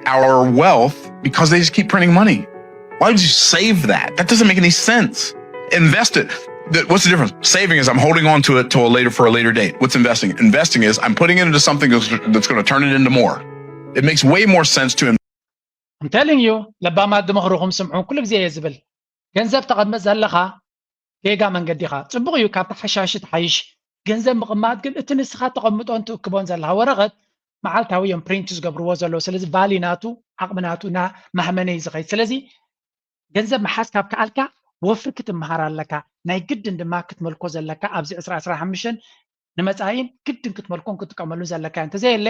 our wealth because they just keep printing money. Why would you save that? That doesn't make any sense. Invest it. What's the difference? Saving is I'm holding on to it till a later for a later date. What's investing? Investing is I'm putting it into something that's, that's going to turn it into more. It makes way more sense to I'm telling you, ለባማት ዝመኽርኹም ስምዑ። ኩሉ ግዜ እየ ዝብል፣ ገንዘብ ተቐምጥ ዘለኻ ጌጋ መንገዲ ኢኻ። ፅቡቕ እዩ፣ ካብቲ ሓሻሽ ትሓይሽ። ገንዘብ ምቕማጥ ግን እቲ ንስኻ ተቐምጦን ትእክቦን ዘለኻ ወረቐት መዓልታዊ እዮም ፕሪንት ዝገብርዎ ዘለዉ። ስለዚ ቫሊ ናቱ ዓቕሚ ናቱ እና ማህመነ እዩ ዝኸይድ። ስለዚ ገንዘብ ምሓዝ ካብ ከኣልካ ወፍሪ ክትምሃር ኣለካ። ናይ ግድን ድማ ክትመልኮ ዘለካ ኣብዚ ዕስራ ዕስራ ሓሙሽተን ንመፃኢን ግድን ክትመልኮን ክትጥቀመሉ ዘለካ እዩ። እንተዘየለ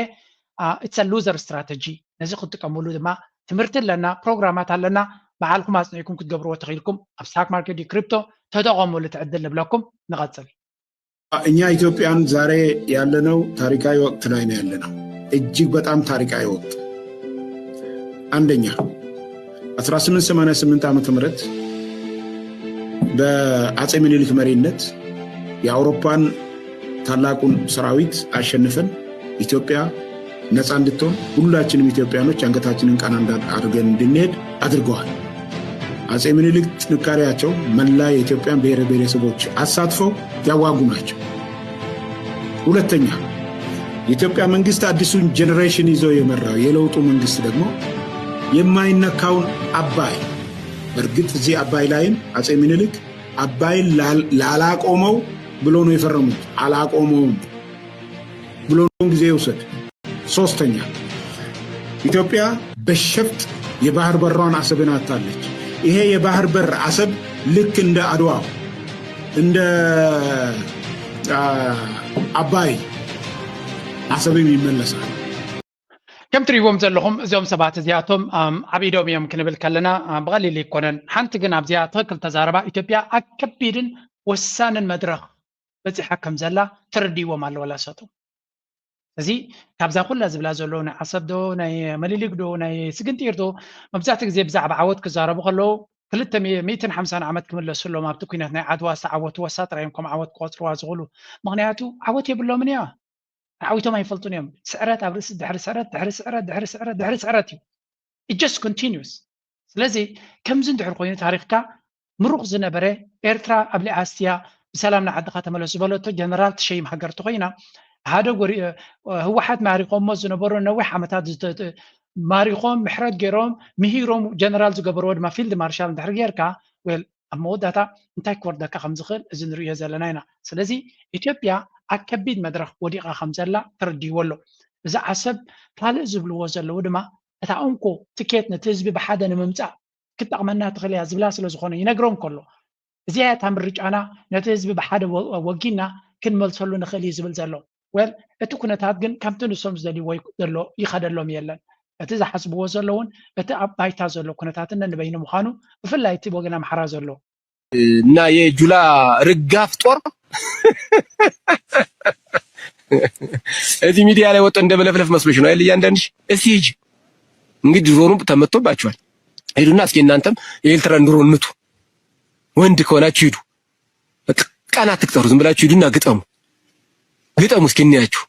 it's a loser strategy። ነዚ ክትጥቀመሉ ድማ ትምህርቲ ኣለና፣ ፕሮግራማት ኣለና። ባዕልኩም ኣፅኒዕኩም ክትገብርዎ ተኽኢልኩም ኣብ ስታክ ማርኬት ድዩ ክሪፕቶ ተጠቐሙሉ እቲ ዕድል ንብለኩም። ንቐፅል። እኛ ኢትዮጵያን ዛሬ ያለነው ታሪካዊ ወቅት ላይ ነው ያለነው። እጅግ በጣም ታሪካዊ ወቅት። አንደኛ አስራ ስምንት ሰማንያ ስምንት ዓመተ ምህረት በአጼ ምኒልክ መሪነት የአውሮፓን ታላቁን ሰራዊት አሸንፈን ኢትዮጵያ ነፃ እንድትሆን ሁላችንም ኢትዮጵያኖች አንገታችንን ቀና አድርገን እንድንሄድ አድርገዋል። አጼ ምኒልክ ጥንካሬያቸው መላ የኢትዮጵያን ብሔር ብሔረሰቦች አሳትፈው ያዋጉ ናቸው። ሁለተኛ የኢትዮጵያ መንግስት አዲሱን ጀኔሬሽን ይዞ የመራው የለውጡ መንግስት ደግሞ የማይነካውን አባይ፣ በእርግጥ እዚህ አባይ ላይም አጼ ምኒልክ አባይን ላላቆመው ብሎ ነው የፈረሙት። አላቆመውም ብሎ ጊዜ ይውሰድ። ሶስተኛ ኢትዮጵያ በሸፍጥ የባህር በሯን አሰብን አታለች። ይሄ የባህር በር አሰብ ልክ እንደ አድዋው እንደ አባይ አሰብም ይመለሳል። ከም ትሪእዎም ዘለኹም እዚኦም ሰባት እዚኣቶም ዓቢዶም እዮም ክንብል ከለና ብቐሊል ኣይኮነን። ሓንቲ ግን ኣብዚኣ ትኽክል ተዛረባ ኢትዮጵያ ኣብ ከቢድን ወሳንን መድረኽ በፂሓ ከም ዘላ ተረዲእዎም ኣለዎ ላሳቶም። እዚ ካብዛ ኩላ ዝብላ ዘለዉ ናይ ዓሰብ ዶ ናይ መሊሊግ ዶ ናይ ስግንጢር ዶ መብዛሕትኡ ግዜ ብዛዕባ ዓወት ክዛረቡ ከለዉ ክልተ ሚእትን ሓምሳን ዓመት ክምለሱ ኣለዎም ኣብቲ ኩናት ናይ ዓድዋ ዝተዓወትዎ እሳ ጥራይ እዮም ከም ዓወት ክቆፅርዋ ዝኽእሉ። ምኽንያቱ ዓወት የብሎምን እያ። ተዓዊቶም ኣይፈልጡን እዮም። ስዕረት ኣብ ርእሲ ድሕሪ ስዕረት ድሕሪ ስዕረት ድሕሪ ስዕረት ድሕሪ ስዕረት እዩ። It just continues። ስለዚ ከምዚ እንድሕር ኮይኑ ታሪኽካ ምሩቕ ዝነበረ ኤርትራ ኣብሊዓስትያ ብሰላም ንዓድኻ ተመለስ ዝበለቶ ጀነራል ትሸይም ሃገር ተኾይና ሓደ ህወሓት ማሪኾሞ ዝነበሩ ነዊሕ ዓመታት ማሪኾም ምሕረት ገይሮም ምሂሮም ጀነራል ዝገበርዎ ድማ ፊልድ ማርሻል እንድሕር ጌርካ well ኣብ መወዳእታ እንታይ ክወርደካ ከም ዝኽእል እዚ ንርእዮ ዘለና ኢና። ስለዚ ኢትዮጵያ ኣብ ከቢድ መድረኽ ወዲቓ ከም ዘላ ተረዲእዎ ኣሎ። እዚ ዓሰብ ካልእ ዝብልዎ ዘለዉ ድማ እታ እንኮ ትኬት ነቲ ህዝቢ ብሓደ ንምምፃእ ክትጠቕመና ትኽእል እያ ዝብላ ስለ ዝኾነ ይነግሮም ከሎ እዚኣ እታ ምርጫና ነቲ ህዝቢ ብሓደ ወጊና ክንመልሰሉ ንኽእል እዩ ዝብል ዘሎ። ወል እቲ ኩነታት ግን ከምቲ ንሶም ዝደልይዎ ይክ- ዘሎ ይኸደሎም የለን። እቲ ዝሓስብዎ ዘለውን እቲ ኣብ ባይታ ዘሎ ኩነታትን ነንበይኑ ምዃኑ ብፍላይ እቲ ወገን ኣምሓራ ዘሎ እና የጁላ ርጋፍ ጦር እዚህ ሚዲያ ላይ ወጥቶ እንደመለፍለፍ መስሎሽ ነው አይደል? እያንዳንድሽ እስኪ ሂጂ እንግዲህ ድሮኑ ተመቶባችኋል። ሂዱና እስኪ እናንተም የኤርትራን ድሮን ምቱ። ወንድ ከሆናችሁ ሂዱ። በቃ ቀን አትቅጠሩ። ዝም ብላችሁ ሂዱና ግጠሙ። ግጠሙ እስኪ እንያችሁ።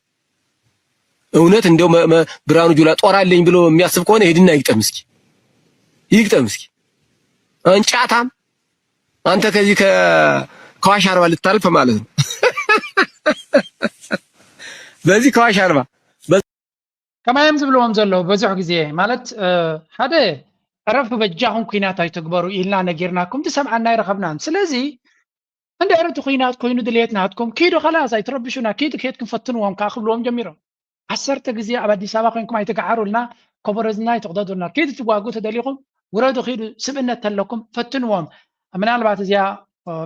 እውነት እንደው መ- መ- ብርሃኑ ጁላ ጦር አለኝ ብሎ የሚያስብ ከሆነ ሂድና ይግጠም እስኪ። ይግጠም እስኪ። አንጫታም አንተ ከዚህ ከ- ከዋሽ አርባ ልታልፍ ማለት ነው። በዚህ ከዋሽ አርባ ከማይ እዮም ዝብልዎም ዘለዉ ብዙሕ ግዜ ማለት ሓደ ዕረፉ በጃኹም ኩናት ኣይትግበሩ ኢልና ነጊርናኩም ዝሰምዓና ኣይረኸብናን። ስለዚ እንድሕር እቲ ኩናት ኮይኑ ድልየት ናትኩም ኪዱ ከላስ ኣይትረብሹና ኪዱ ከድኩም ፈትንዎም ከዓ ክብልዎም ጀሚሮም። ዓሰርተ ግዜ ኣብ ኣዲስ ኣበባ ኮይንኩም ኣይትግዓሩልና፣ ኮቦረዝና ኣይትቕደዱልና። ኪዱ ትዋግኡ ተደሊኹም ውረዱ፣ ኪዱ ስብእነት ተለኩም ፈትንዎም። ምናልባት እዚኣ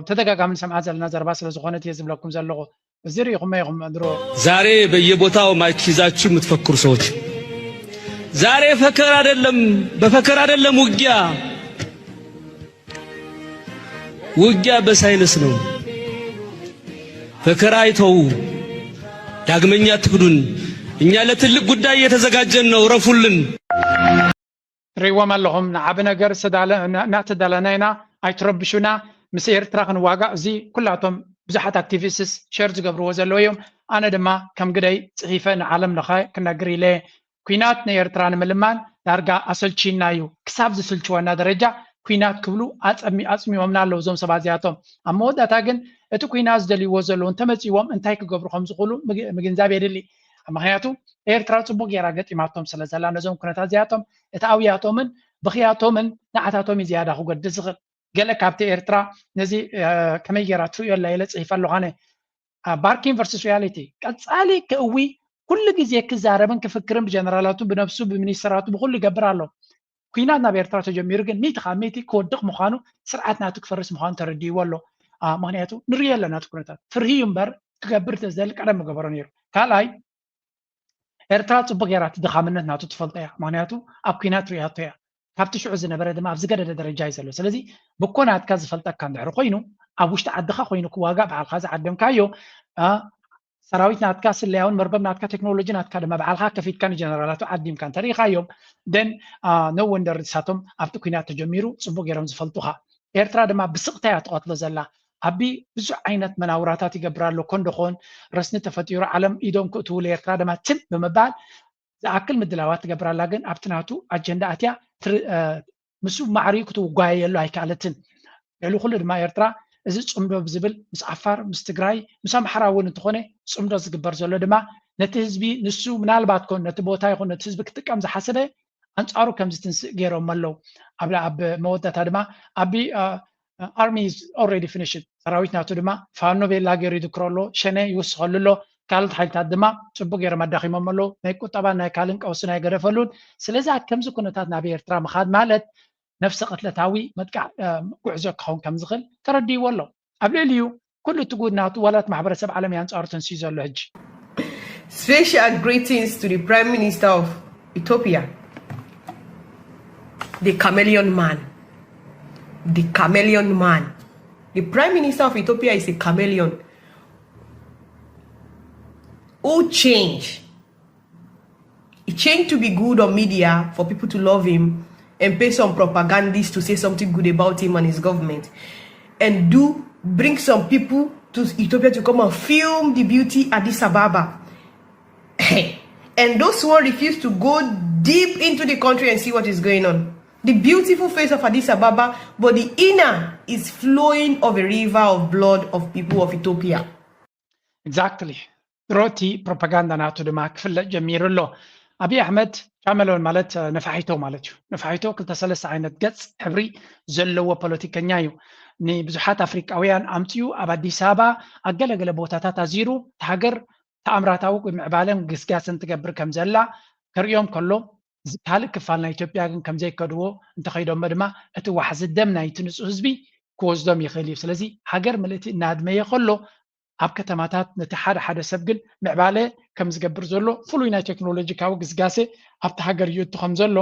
ተደጋጋሚ ንሰምዓ ዘለና ዘረባ ስለ ዝኾነት እየ ዝብለኩም ዘለኹ። እዚ ርኢኹሞ ኢኹም ድሮ። ዛሬ በየቦታው ማይክ ይዛችሁ የምትፈክሩ ሰዎች፣ ዛሬ ፈከራ አይደለም፣ በፈከራ አይደለም ውጊያ። ውጊያ በሳይንስ ነው። ፈከራ አይተው፣ ዳግመኛ አትክዱን። እኛ ለትልቅ ጉዳይ እየተዘጋጀን ነው። እረፉልን። ትርእይዎም ኣለኹም ንዓቢ ነገር ዝተዳለ- እና- እናተዳለና ኢና። ኣይትረብሹና። ምስ ኤርትራ ክንዋጋእ እዚ ኩላቶም ብዙሓት ኣክቲቪስትስ ሸር ዝገብርዎ ዘለዉ እዮም። ኣነ ድማ ከም ግደይ ፅሒፈ ንዓለም ለኸ ክነግር ኢለ። ኩናት ንኤርትራ ንምልማን ዳርጋ ኣሰልችዩና እዩ። ክሳብ ዝስልችወና ደረጃ ኩናት ክብሉ ኣጸሚ- ኣጽሚዎምና ኣለዉ እዞም ሰባት እዚኣቶም። ኣብ መወዳእታ ግን እቲ ኩናት ዝደልይዎ ዘለዉ እንተመጺዎም እንታይ ክገብሩ ከም ዝኽእሉ ምግ- ምግንዛብ የድሊ። ምኽንያቱ ኤርትራ ጽቡቅ ጌራ ገጢማቶም ስለ ዘላ ነዞም ኩነታት እዚኣቶም እቲ ኣውያቶምን ብኽያቶምን ንዓታቶም እዩ ዝያዳ ክጎድእ ዝኽእል። ገለ ካብቲ ኤርትራ ነዚ ከመይ ጌራ ትርእዮ ኣላ ኢለ ጽሒፈ ኣለኹ ኣነ። ባርኪን ቨርስስ ሪያሊቲ ቀጻሊ ክእዊ ኩሉ ግዜ ክዛረብን ክፍክርን ብጀነራላቱ ብነብሱ ብሚኒስተራቱ ብኩሉ ይገብር ኣሎ። ኩናት ናብ ኤርትራ ተጀሚሩ ግን ሚእቲ ካብ ሚእቲ ክወድቕ ምዃኑ ስርዓት ናቱ ክፈርስ ምዃኑ ተረዲእዎ ኣሎ። ምክንያቱ ንርእዮ ኣለና እቲ ኩነታት ፍርሂ እዩ እምበር ክገብር ተዝደሊ ቀደም ምገበሮ ነይሩ። ካልኣይ ኤርትራ ጽቡቅ ጌራ እቲ ድኻምነት ናቱ ትፈልጦ እያ። ምክንያቱ ኣብ ኩናት ርእያቶ እያ። ካብቲ ሽዑ ዝነበረ ድማ ኣብ ዝገደደ ደረጃ እዩ ዘሎ። ስለዚ ብኮ ናትካ ዝፈልጠካ እንድሕር ኮይኑ ኣብ ውሽጢ ዓድኻ ኮይኑ ክዋጋእ ባዕልካ ዝዓደምካዮ ሰራዊት ናትካ ስለያውን መርበብ ናትካ ቴክኖሎጂ ናትካ ድማ ባዕልካ ከፊትካ ንጀነራላቱ ዓዲምካ እንተሪኢኻዮም then no wonder ንሳቶም ኣብቲ ኩናት ተጀሚሩ ጽቡቅ ጌሮም ዝፈልጡኻ። ኤርትራ ድማ ብስቕታ እያ ትቐትሎ ዘላ። ኣቢ ብዙሕ ዓይነት መናውራታት ይገብር ኣሎ። ኮንዶ ኾን ረስኒ ተፈጢሩ ዓለም ኢዶም ክእትዉ ለኤርትራ ድማ ትም ብምባል ዝኣክል ምድላዋት ትገብር ኣላ። ግን ኣብቲ ናቱ ኣጀንዳ ኣትያ ትር- እ፣ ምስኡ ማዕሪኡ ክትጓየየሉ ኣይከኣለትን። ልዕሊ ኩሉ ድማ ኤርትራ እዚ ጽምዶ ብዝብል ምስ ዓፋር ምስ ትግራይ ምስ ኣምሓራ እውን እንተኾነ ጽምዶ ዝግበር ዘሎ ድማ ነቲ ህዝቢ ንሱ ምናልባት ኮን ነቲ ቦታ ይኹን ነቲ ህዝቢ ክጥቀም ዝሓሰበ ኣንጻሩ ከም ዝትንስእ ገይሮም ኣለዉ። ኣብ ኣብ መወዳእታ ድማ ኣቢ army is already finished ሰራዊት ናቱ ድማ ፋኖ ቤላ ገይሩ ይድክሮ ኣሎ፣ ሸነ ይውስኸሉ ኣሎ፣ ካልኦት ሓይልታት ድማ ጽቡቅ ገይሮም ኣዳኺሞም ኣለዉ። ናይ ቁጠባን ናይ ካልእን ቀውሲ ናይ ገደፈሉን። ስለዚ ኣብ ከምዚ ኩነታት ናብ ኤርትራ ምኻድ ማለት ነፍሰ ቅትለታዊ መጥቃዕ ጉዕዞ ክኸውን ከም ዝኽእል ተረዲእዎ ኣሎ። ኣብ ልዕሊኡ ኩሉ እቲ ጉድ ናቱ ዋላ እቲ ማሕበረሰብ ዓለም እዩ ኣንጻሩ ተንስዩ ዘሎ ሕጂ። Special greetings to the Prime Minister of Ethiopia, the chameleon man. The chameleon man. The Prime Minister of Ethiopia is a chameleon who change. He changed to be good on media for people to love him and pay some propagandists to say something good about him and his government. And do bring some people to Ethiopia to come and film the beauty Addis Ababa. And those who refuse to go deep into the country and see what is going on. The beautiful face of Addis Ababa, but the inner is flowing of a river of blood of people of Ethiopia. Exactly. ድሮ እቲ ፕሮፓጋንዳ ናቱ ድማ ክፍለጥ ጀሚሩ ኣሎ። ኣብይ ኣሕመድ ቻመሎን ማለት ነፋሒቶ ማለት እዩ። ነፋሒቶ ክልተ ሰለስተ ዓይነት ገጽ ሕብሪ ዘለዎ ፖለቲከኛ እዩ። ንብዙሓት ኣፍሪቃውያን ኣምጺኡ ኣብ ኣዲስ ኣበባ ኣብ ገለገለ ቦታታት ኣዚሩ ሃገር ተኣምራታዊ ምዕባለን ግስጋሰን ትገብር ከም ዘላ ከርእዮም ከሎ ካልእ ክፋል ናይ ኢትዮጵያ ግን ከም ዘይከድዎ እንተኸይዶሞ ድማ እቲ ዋሕዚ ደም ናይቲ ንጹህ ህዝቢ ክወስዶም ይኽእል እዩ። ስለዚ ሃገር ምልእቲ እናድመየ ከሎ ኣብ ከተማታት ነቲ ሓደ ሓደ ሰብ ግን ምዕባለ ከም ዝገብር ዘሎ፣ ፍሉይ ናይ ቴክኖሎጂካዊ ግስጋሴ ኣብቲ ሃገር ይእቱ ከም ዘሎ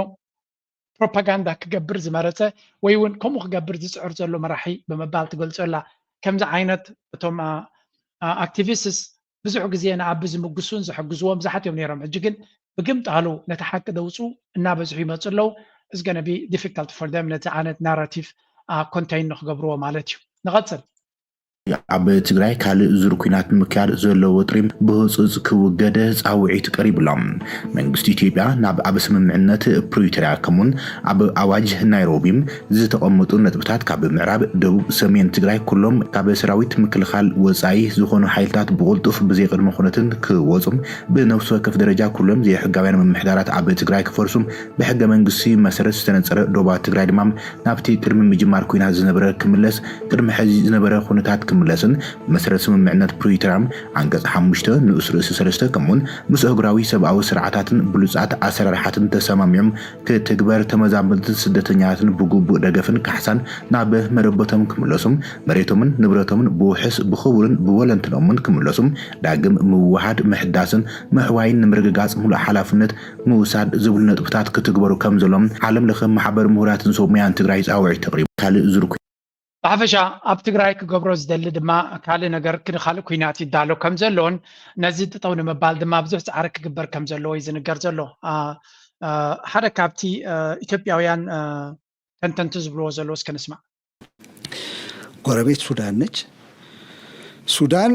ፕሮፓጋንዳ ክገብር ዝመረጸ ወይ እውን ከምኡ ክገብር ዝጽዕር ዘሎ መራሒ ብምባል ትገልጾ ኣላ። ከምዚ ዓይነት እቶም ኣክቲቪስትስ ብዙሕ ግዜ ንኣቢ ዝምግሱን ዝሕግዝዎም ብዙሓት እዮም ነይሮም። ሕጂ ግን ብግምጣሉ ነቲ ሓቂ ደውፁ እናበዝሑ ይመፁ ኣለዉ። It's gonna be difficult for them ነቲ ዓይነት ናራቲቭ ኮንቴይን ንክገብርዎ ማለት እዩ። ንቐፅል። ኣብ ትግራይ ካልእ ዙር ኲናት ንምክያድ ዘሎ ወጥሪ ብህፁፅ ክውገድ ፃውዒት ቀሪቡ ኣሎ። መንግስቲ ኢትዮጵያ ናብ ኣብ ስምምዕነት ፕሪቶርያ ከምኡን ኣብ ኣዋጅ ናይሮቢ ዝተቐመጡ ነጥብታት ካብ ምዕራብ፣ ደቡብ፣ ሰሜን ትግራይ ኩሎም ካብ ሰራዊት ምክልኻል ወፃኢ ዝኾኑ ሓይልታት ብቕልጡፍ ብዘይቅድመ ኩነትን ክወፁ፣ ብነፍሲ ወከፍ ደረጃ ኩሎም ዘይሕጋውያን ምምሕዳራት ኣብ ትግራይ ክፈርሱ፣ ብሕገ መንግስቲ መሰረት ዝተነፀረ ዶባት ትግራይ ድማ ናብቲ ቅድሚ ምጅማር ኲናት ዝነበረ ክምለስ፣ ቅድሚ ሕዚ ዝነበረ ኩነታት ክምለስን መሰረት ስምምዕነት ፕሪቶርያ ዓንቀፅ ሓሙሽተ ንኡስ ርእሲ ሰለስተ ከምኡውን ምስ ኣህጉራዊ ሰብኣዊ ስርዓታትን ብሉፃት ኣሰራርሓትን ተሰማሚዖም ክትግበር፣ ተመዛበልትን ስደተኛታትን ብግቡእ ደገፍን ካሕሳን ናብ መረበቶም ክምለሱም፣ መሬቶምን ንብረቶምን ብውሕስ ብኽቡርን ብወለንትኖምን ክምለሱም፣ ዳግም ምውሃድ፣ ምሕዳስን ምሕዋይን ንምርግጋፅ ሙሉእ ሓላፍነት ምውሳድ ዝብሉ ነጥብታት ክትግበሩ ከም ዘሎም ዓለም ለኸ ማሕበር ምሁራትን ሰብ ሞያን ትግራይ ፃውዒት ተቕሪቡ። ካልእ ዙር ኲ- ብሓፈሻ ኣብ ትግራይ ክገብሮ ዝደሊ ድማ ካልእ ነገር ክን ካልእ ኲናት ይዳሎ ከም ዘሎን ነዚ ጥጠው ንምባል ድማ ብዙሕ ፃዕሪ ክግበር ከም ዘለዎ እዩ ዝንገር ዘሎ። አ፣ አ፣ ሓደ ካብቲ አ፣ ኢትዮጵያውያን አ፣ ተንተንቲ ዝብልዎ ዘለዎ እስከ ንስማዕ። ጎረቤት ሱዳን ነች። ሱዳን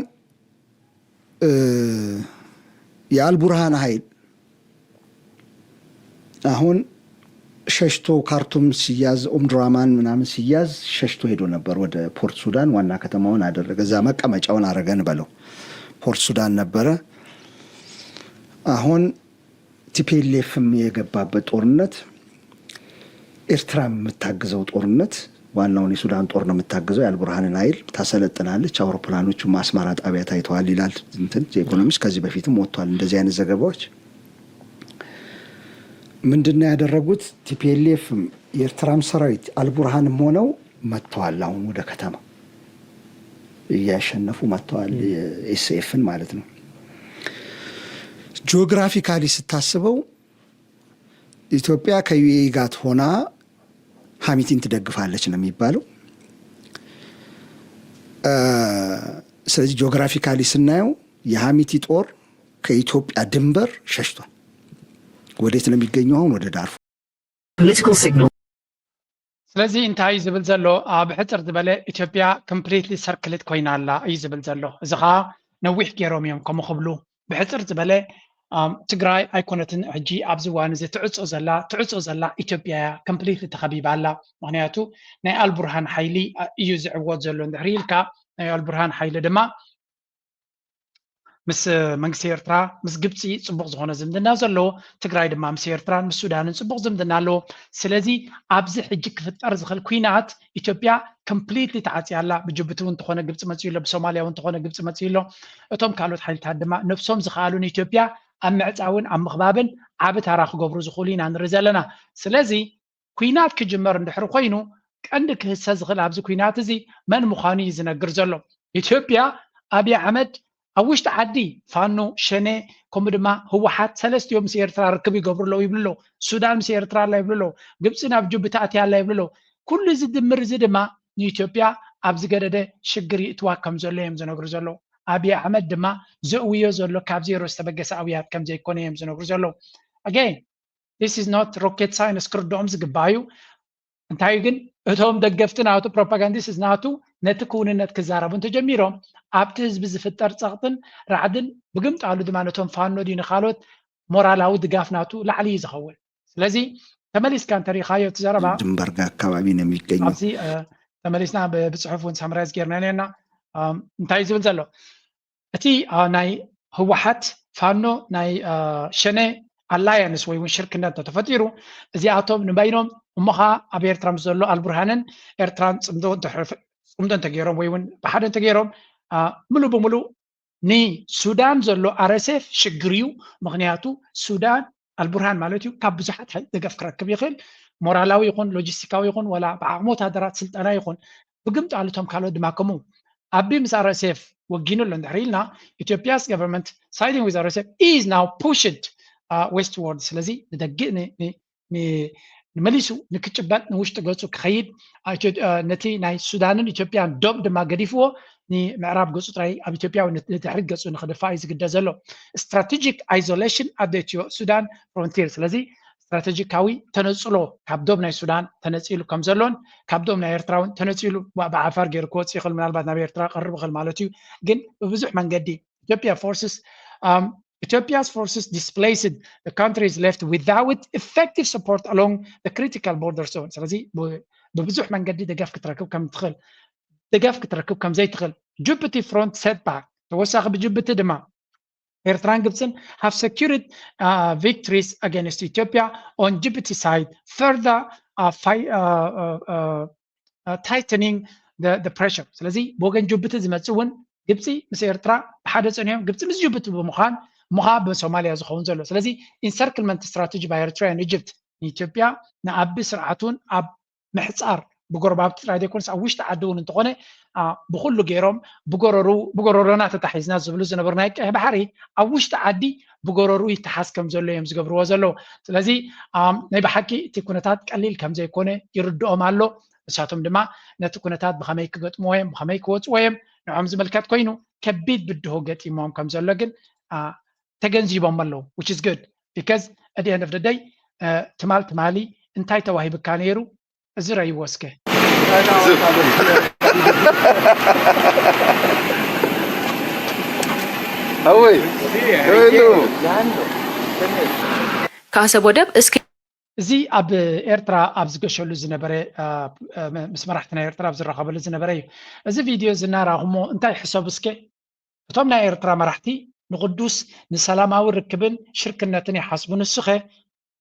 የአልቡርሃን ኃይል አሁን ሸሽቶ ካርቱም ሲያዝ ኡምድራማን ምናምን ሲያዝ ሸሽቶ ሄዶ ነበር ወደ ፖርት ሱዳን ዋና ከተማውን አደረገ እዛ መቀመጫውን አረገን በለው ፖርት ሱዳን ነበረ። አሁን ቲፒኤልኤፍም የገባበት ጦርነት ኤርትራ የምታግዘው ጦርነት ዋናውን የሱዳን ጦር ነው የምታግዘው። የአልቡርሃንን ኃይል ታሰለጥናለች። አውሮፕላኖቹ አስመራ ጣቢያ ታይተዋል ይላል እንትን ኢኮኖሚስት። ከዚህ በፊትም ወጥቷል እንደዚህ አይነት ዘገባዎች። ምንድነው ያደረጉት? ቲፒኤልኤፍም የኤርትራም ሰራዊት አልቡርሃንም ሆነው መጥተዋል። አሁን ወደ ከተማ እያሸነፉ መጥተዋል። ኤስኤፍን ማለት ነው። ጂኦግራፊካሊ ስታስበው ኢትዮጵያ ከዩኤኢ ጋር ሆና ሐሚቲን ትደግፋለች ነው የሚባለው። ስለዚህ ጂኦግራፊካሊ ስናየው የሐሚቲ ጦር ከኢትዮጵያ ድንበር ሸሽቷል። ወዴት ነው የሚገኘው? አሁን ወደ ዳርፉር። ስለዚ እንታይ እዩ ዝብል ዘሎ? ብሕፅር ዝበለ ኢትዮጵያ ኮምፕሊትሊ ሰርክልድ ኮይና ኣላ እዩ ዝብል ዘሎ። እዚ ከዓ ነዊሕ ገይሮም እዮም ከምኡ ክብሉ። ብሕፅር ዝበለ ትግራይ ኣይኮነትን ሕጂ ኣብዚ እዋን እዚ ትዕፆ ዘላ ትዕፆ ዘላ ኢትዮጵያ እያ። ኮምፕሊትሊ ተኸቢባ ኣላ። ምክንያቱ ናይ ኣልቡርሃን ሓይሊ እዩ ዝዕወት ዘሎ። እንድሕሪ ኢልካ ናይ ኣልቡርሃን ሓይሊ ድማ ምስ መንግስቲ ኤርትራ ምስ ግብፂ ፅቡቕ ዝኾነ ዝምድና ዘለዎ፣ ትግራይ ድማ ምስ ኤርትራን ምስ ሱዳንን ፅቡቕ ዝምድና ኣለዎ። ስለዚ ኣብዚ ሕጂ ክፍጠር ዝኽእል ኩናት ኢትዮጵያ ኮምፕሊትሊ ተዓፅያ ኣላ። ብጅቡቲ እውን እንተኾነ ግብፂ መፅኡ ኣሎ፣ ብሶማልያ እውን እንተኾነ ግብፂ መፅኡ ኣሎ። እቶም ካልኦት ሓይልታት ድማ ነብሶም ዝኸኣሉ ንኢትዮጵያ ኣብ ምዕፃውን ኣብ ምኽባብን ዓቢ ታራ ክገብሩ ዝኽእሉ ኢና ንርኢ ዘለና። ስለዚ ኩናት ክጅመር እንድሕር ኮይኑ ቀንዲ ክህሰ ዝኽእል ኣብዚ ኩናት እዚ መን ምዃኑ እዩ ዝነግር ዘሎ። ኢትዮጵያ ኣብይ ኣሕመድ ኣብ ውሽጢ ዓዲ ፋኖ፣ ሸኔ ከምኡ ድማ ህወሓት ሰለስቲኦም ምስ ኤርትራ ርክብ ይገብሩ ኣለዉ ይብሉ ኣለዉ። ሱዳን ምስ ኤርትራ ኣላ ይብሉ ኣለዉ። ግብፂ ናብ ጅቡቲ ኣትያ ኣላ ይብሉ ኣለዉ። ኩሉ እዚ ድምር እዚ ድማ ንኢትዮጵያ ኣብ ዝገደደ ሽግር ይእትዋ ከም ዘሎ እዮም ዝነግሩ ዘለዉ። ኣብይ ኣሕመድ ድማ ዘእውዮ ዘሎ ካብ ዜሮ ዝተበገሰ ኣውያት ከም ዘይኮነ እዮም ዝነግሩ ዘለዉ። ኣገይን this is not rocket science ክርድኦም ዝግባእ እዩ። እንታይ ግን እቶም ደገፍቲ ናቱ ፕሮፓጋንዲስት ናቱ ነቲ ክውንነት ክዛረቡ እንተጀሚሮም ኣብቲ ህዝቢ ዝፍጠር ፀቕጥን ራዕድን ብግምጣሉ ድማ ነቶም ፋኖ ድዩ ንካልኦት ሞራላዊ ድጋፍ ናቱ ላዕሊ እዩ ዝኸውን። ስለዚ ተመሊስካ እንተሪኢኻዮ እቲ ዘረባ ድንበርጋ ኣካባቢ ነው የሚገኘው። ኣብዚ ተመሊስና ብፅሑፍ እውን ሳምራይዝ ጌርና ነና እንታይ ዝብል ዘሎ እቲ ናይ ህወሓት ፋኖ ናይ ሸኔ ኣላያንስ ወይ እውን ሽርክነት ተፈጢሩ እዚኣቶም ንበይኖም እሞ ከዓ ኣብ ኤርትራ ምስ ዘሎ ኣልቡርሃንን ኤርትራን ፅምዶ እንተገይሮም ወይ እውን ብሓደ እንተገይሮም ምሉእ ብምሉእ ንሱዳን ዘሎ ኣረሴፍ ሽግር እዩ። ምክንያቱ ሱዳን ኣልቡርሃን ማለት እዩ ካብ ብዙሓት ሓይሊ ደገፍ ክረክብ ይኽእል። ሞራላዊ ይኹን ሎጂስቲካዊ ይኹን ወላ ብዓቕሚ ወታደራት ስልጠና ይኹን ብግምጣሉ እቶም ካልኦት ድማ ከምኡ ኣቢ ምስ ኣረሴፍ ወጊኑ ኣሎ እንድሕር ኢልና፣ Ethiopia's government siding with R S F is now pushed westward። ስለዚ ንደጊ ንመሊሱ ንክጭበጥ ንውሽጢ ገፁ ክኸይድ፣ ነቲ ናይ ሱዳንን ኢትዮጵያን ዶብ ድማ ገዲፍዎ ንምዕራብ ገፁ ጥራይ ኣብ ኢትዮጵያ ንድሕሪት ገፁ ንክድፋእ እዩ ዝግደ ዘሎ። Strategic isolation of the Sudan frontier። ስለዚ ስትራቴጂካዊ ተነፅሎ ካብ ዶብ ናይ ሱዳን ተነፂሉ ከም ዘሎን ካብ ዶብ ናይ ኤርትራ እውን ተነፂሉ ብዓፋር ገይሩ ክወፅእ ይኽእል፣ ምናልባት ናብ ኤርትራ ቀርብ ይኽእል ማለት እዩ። ግን ብብዙሕ መንገዲ ኢትዮጵያ forces Ethiopia's forces displaced, the country is left without effective support along the critical border zone። ስለዚ ብብዙሕ መንገዲ ደገፍ ክትረክብ ከም ትኽእል ደገፍ ክትረክብ ከም ዘይትኽእል። Djibouti front setback፣ ተወሳኺ ብጅቡቲ ድማ ኤርትራን ግብፅን have secured victories against Ethiopia on Djibouti side, further tightening the pressure። ስለዚ ብወገን ጅቡቲ ዝመፅእ እውን ግብፂ ምስ ኤርትራ ብሓደ ፀኒሖም፣ ግብፂ ምስ ጅቡቲ ብምዃን ምዃ ብሶማሊያ ዝኸውን ዘሎ። ስለዚ encirclement strategy by Eritrea and Egypt ንኢትዮጵያ ንኣቢ ስርዓት እውን ኣብ ምሕፃር ብጎረባብቲ ጥራይ ዘይኮነስ ኣብ ውሽጢ ዓዲ እውን እንተኾነ ብኩሉ ገይሮም ብጎረሮና ተታሒዝና ዝብሉ ዝነበሩ ናይ ቀይሕ ባሕሪ ኣብ ውሽጢ ዓዲ ብጎረሩ ይተሓዝ ከም ዘሎ እዮም ዝገብርዎ ዘለዉ። ስለዚ ናይ ብሓቂ እቲ ኩነታት ቀሊል ከም ዘይኮነ ይርድኦም ኣሎ። ንሳቶም ድማ ነቲ ኩነታት ብኸመይ ክገጥምዎ እዮም ብኸመይ ክወፅዎ እዮም ንዖም ዝምልከት ኮይኑ ከቢድ ብድሆ ገጢሞም ከም ዘሎ ግን ተገንዚቦም ኣለዉ። Which is good because at the end of the day ትማል ትማሊ እንታይ ተዋሂብካ ነይሩ እዚ ረይዎ እስከ። ኣወይ ከኣሰብ ወደብ እስከ እዚ ኣብ ኤርትራ ኣብ ዝገሸሉ ዝነበረ ምስ መራሕቲ ናይ ኤርትራ ኣብ ዝራኸበሉ ዝነበረ እዩ። እዚ ቪድዮ እዚ እናራኹሞ እንታይ ሕሰቡ እስከ። እቶም ናይ ኤርትራ መራሕቲ ንቕዱስ ንሰላማዊ ርክብን ሽርክነትን ይሓስቡ። ንስኸ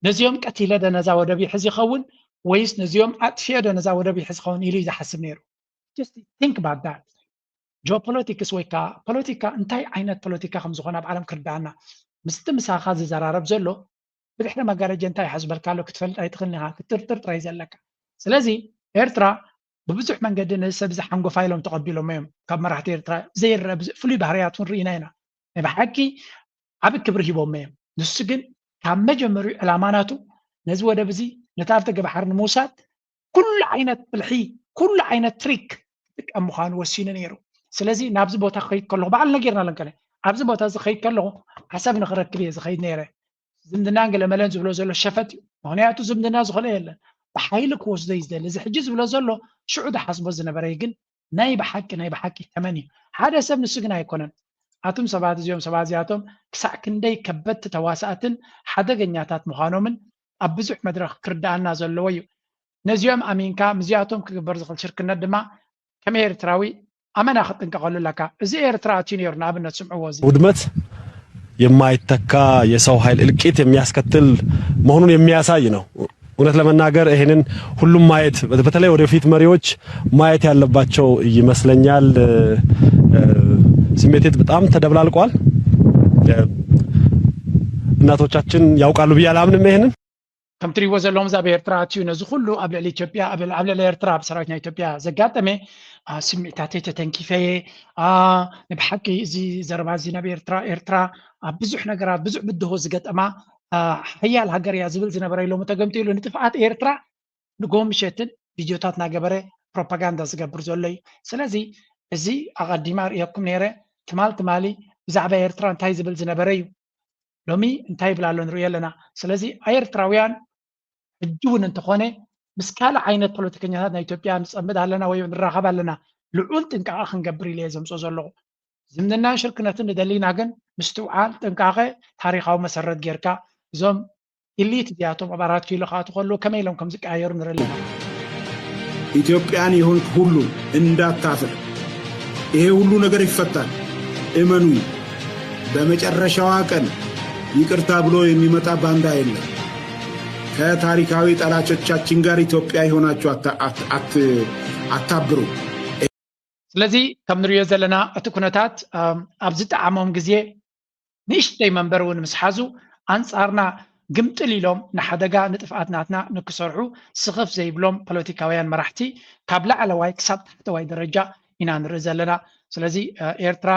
ነዚኦም ቀቲለ ዶ ነዛ ወደብ ይሕዝ ይኸውን ወይስ ነዚኦም ኣጥፍኤ ዶ ነዛ ወደብ ይሕዝ ይኸውን ኢሉ እዩ ዝሓስብ ነይሩ። Just think about that። Geopolitics ወይ ከዓ ፖለቲካ እንታይ ዓይነት ፖለቲካ ከም ዝኾነ ኣብ ዓለም ክርዳኣና ምስቲ ምሳኻ ዝዘራረብ ዘሎ ብድሕሪ መጋረጃ እንታይ ይሓዝበልካ ኣሎ ክትፈልጥ ኣይትኽእልን ኢኻ። ክትጥርጥር ጥራይ ዘለካ። ስለዚ ኤርትራ ብብዙሕ መንገዲ ነዚ ሰብ እዚ ሓንጎፋይ ኢሎም ተቐቢሎሞ እዮም። ካብ መራሕቲ ኤርትራ ዘይረአ ብዙሕ ፍሉይ ባህርያት እውን ርኢና ኢና። ናይ ብሓቂ ዓቢ ክብሪ ሂቦሞ እዮም። ንሱ ግን ካብ መጀመሪኡ ዕላማ ናቱ ነዚ ወደብ እዚ ነቲ ኣብ ደገ ባሕሪ ንምውሳድ ኩሉ ዓይነት ብልሒ ኩሉ ዓይነት ትሪክ ክጥቀም ምዃኑ ወሲኑ ነይሩ። ስለዚ ናብዚ ቦታ ክኸይድ ከለኹ በዓል ነጊርና ኣለንከነ ኣብዚ ቦታ እዚ ክኸይድ ከለኹ ዓሰብ ንክረክብ እየ ዝኸይድ ነይረ። ዝምድናን ገለመለን ዝብሎ ዘሎ ሸፈጥ እዩ። ምክንያቱ ዝምድና ዝኽእሎ የለን። ብሓይሊ ክወስዶ እዩ ዝደሊ። እዚ ሕጂ ዝብሎ ዘሎ ሽዑ ዝሓስቦ ዝነበረ እዩ። ግን ናይ ብሓቂ ናይ ብሓቂ ተመን እዩ። ሓደ ሰብ ንሱ ግን ኣይኮነን። ኣቱም ሰባት እዚኦም ሰባት እዚኣቶም ክሳዕ ክንደይ ከበድቲ ተዋሳእትን ሓደገኛታት ምዃኖምን ኣብ ብዙሕ መድረኽ ክርዳኣና ዘለዎ እዩ። ነዚኦም ኣሚንካ ምስዚኣቶም ክግበር ዝኽእል ሽርክነት ድማ ከም ኤርትራዊ ኣመና ክትጥንቀቐሉ ኣለካ። እዚ ኤርትራ ኣትዩ ነይሩ ንኣብነት ስምዕዎ እዚ። ውድመት የማይተካ የሰው ኃይል እልቂት የሚያስከትል መሆኑን የሚያሳይ ነው። እውነት ለመናገር ይሄንን ሁሉም ማየት በተለይ ወደፊት መሪዎች ማየት ያለባቸው ይመስለኛል። ስሜቴት በጣም ተደብላልቋል። እናቶቻችን ያውቃሉ ብዬ አላምንም ይሄንን። ከም ትሪእዎ ዘለኹም እዚ ኣብ ኤርትራ ኣትዩ ነዚ ኩሉ ኣብ ልዕሊ ኢትዮጵያ ኣብ ልዕሊ ኤርትራ ብሰራዊት ናይ ኢትዮጵያ ዘጋጠመ ስምዒታተይ ተተንኪፈ እየ። ንብሓቂ እዚ ዘረባ እዚ ናብ ኤርትራ ኤርትራ ኣብ ብዙሕ ነገራት ብዙሕ ብድሆ ዝገጠማ ሓያል ሃገር እያ ዝብል ዝነበረ ኢሎሞ ተገምጢሉ ንጥፍኣት ኤርትራ ንጎ ምሸትን ቪድዮታት እናገበረ ፕሮፓጋንዳ ዝገብር ዘሎ እዩ። ስለዚ እዚ ኣቐዲመ ኣርእየኩም ነይረ። ትማል ትማሊ ብዛዕባ ኤርትራ እንታይ ዝብል ዝነበረ እዩ። ሎሚ እንታይ ይብል ኣሎ ንሪኦ ኣለና። ስለዚ ኤርትራውያን ሕጂ እውን እንተኾነ ምስ ካልእ ዓይነት ፖለቲከኛታት ናይ ኢትዮጵያ ንጸምድ ኣለና ወይ ንራኸብ ኣለና። ልዑል ጥንቃቐ ክንገብር ኢለ እየ ዘምጽኦ ዘለኹ። ዝምድናን ሽርክነትን ንደሊና ግን ምስትውዓል፣ ጥንቃቐ፣ ታሪኻዊ መሰረት ጌርካ እዞም ኢሊት እዚኣቶም ኣብ ኣራት ኪሎ ክኣትዉ ከለዉ ከመይ ኢሎም ከም ዝቀያየሩ ንርኢ ኣለና። ኢትዮጵያን የሆንክ ሁሉ እንዳታፍር። ይሄ ሁሉ ነገር ይፈታል። እመኑኝ። በመጨረሻዋ ቀን ይቅርታ ብሎ የሚመጣ ባንዳ የለም። ከታሪካዊ ጠላቶቻችን ጋር ኢትዮጵያ የሆናችሁ አታብሩ። ስለዚ ከም ንሪኦ ዘለና እቲ ኩነታት ኣብ ዝጠዓሞም ግዜ ንእሽተይ መንበር እውን ምስ ሓዙ ኣንጻርና ግምጥል ኢሎም ንሓደጋ ንጥፍኣት ናትና ንክሰርሑ ስኽፍ ዘይብሎም ፖለቲካውያን መራሕቲ ካብ ላዕለዋይ ክሳብ ታሕተዋይ ደረጃ ኢና ንርኢ ዘለና። ስለዚ ኤርትራ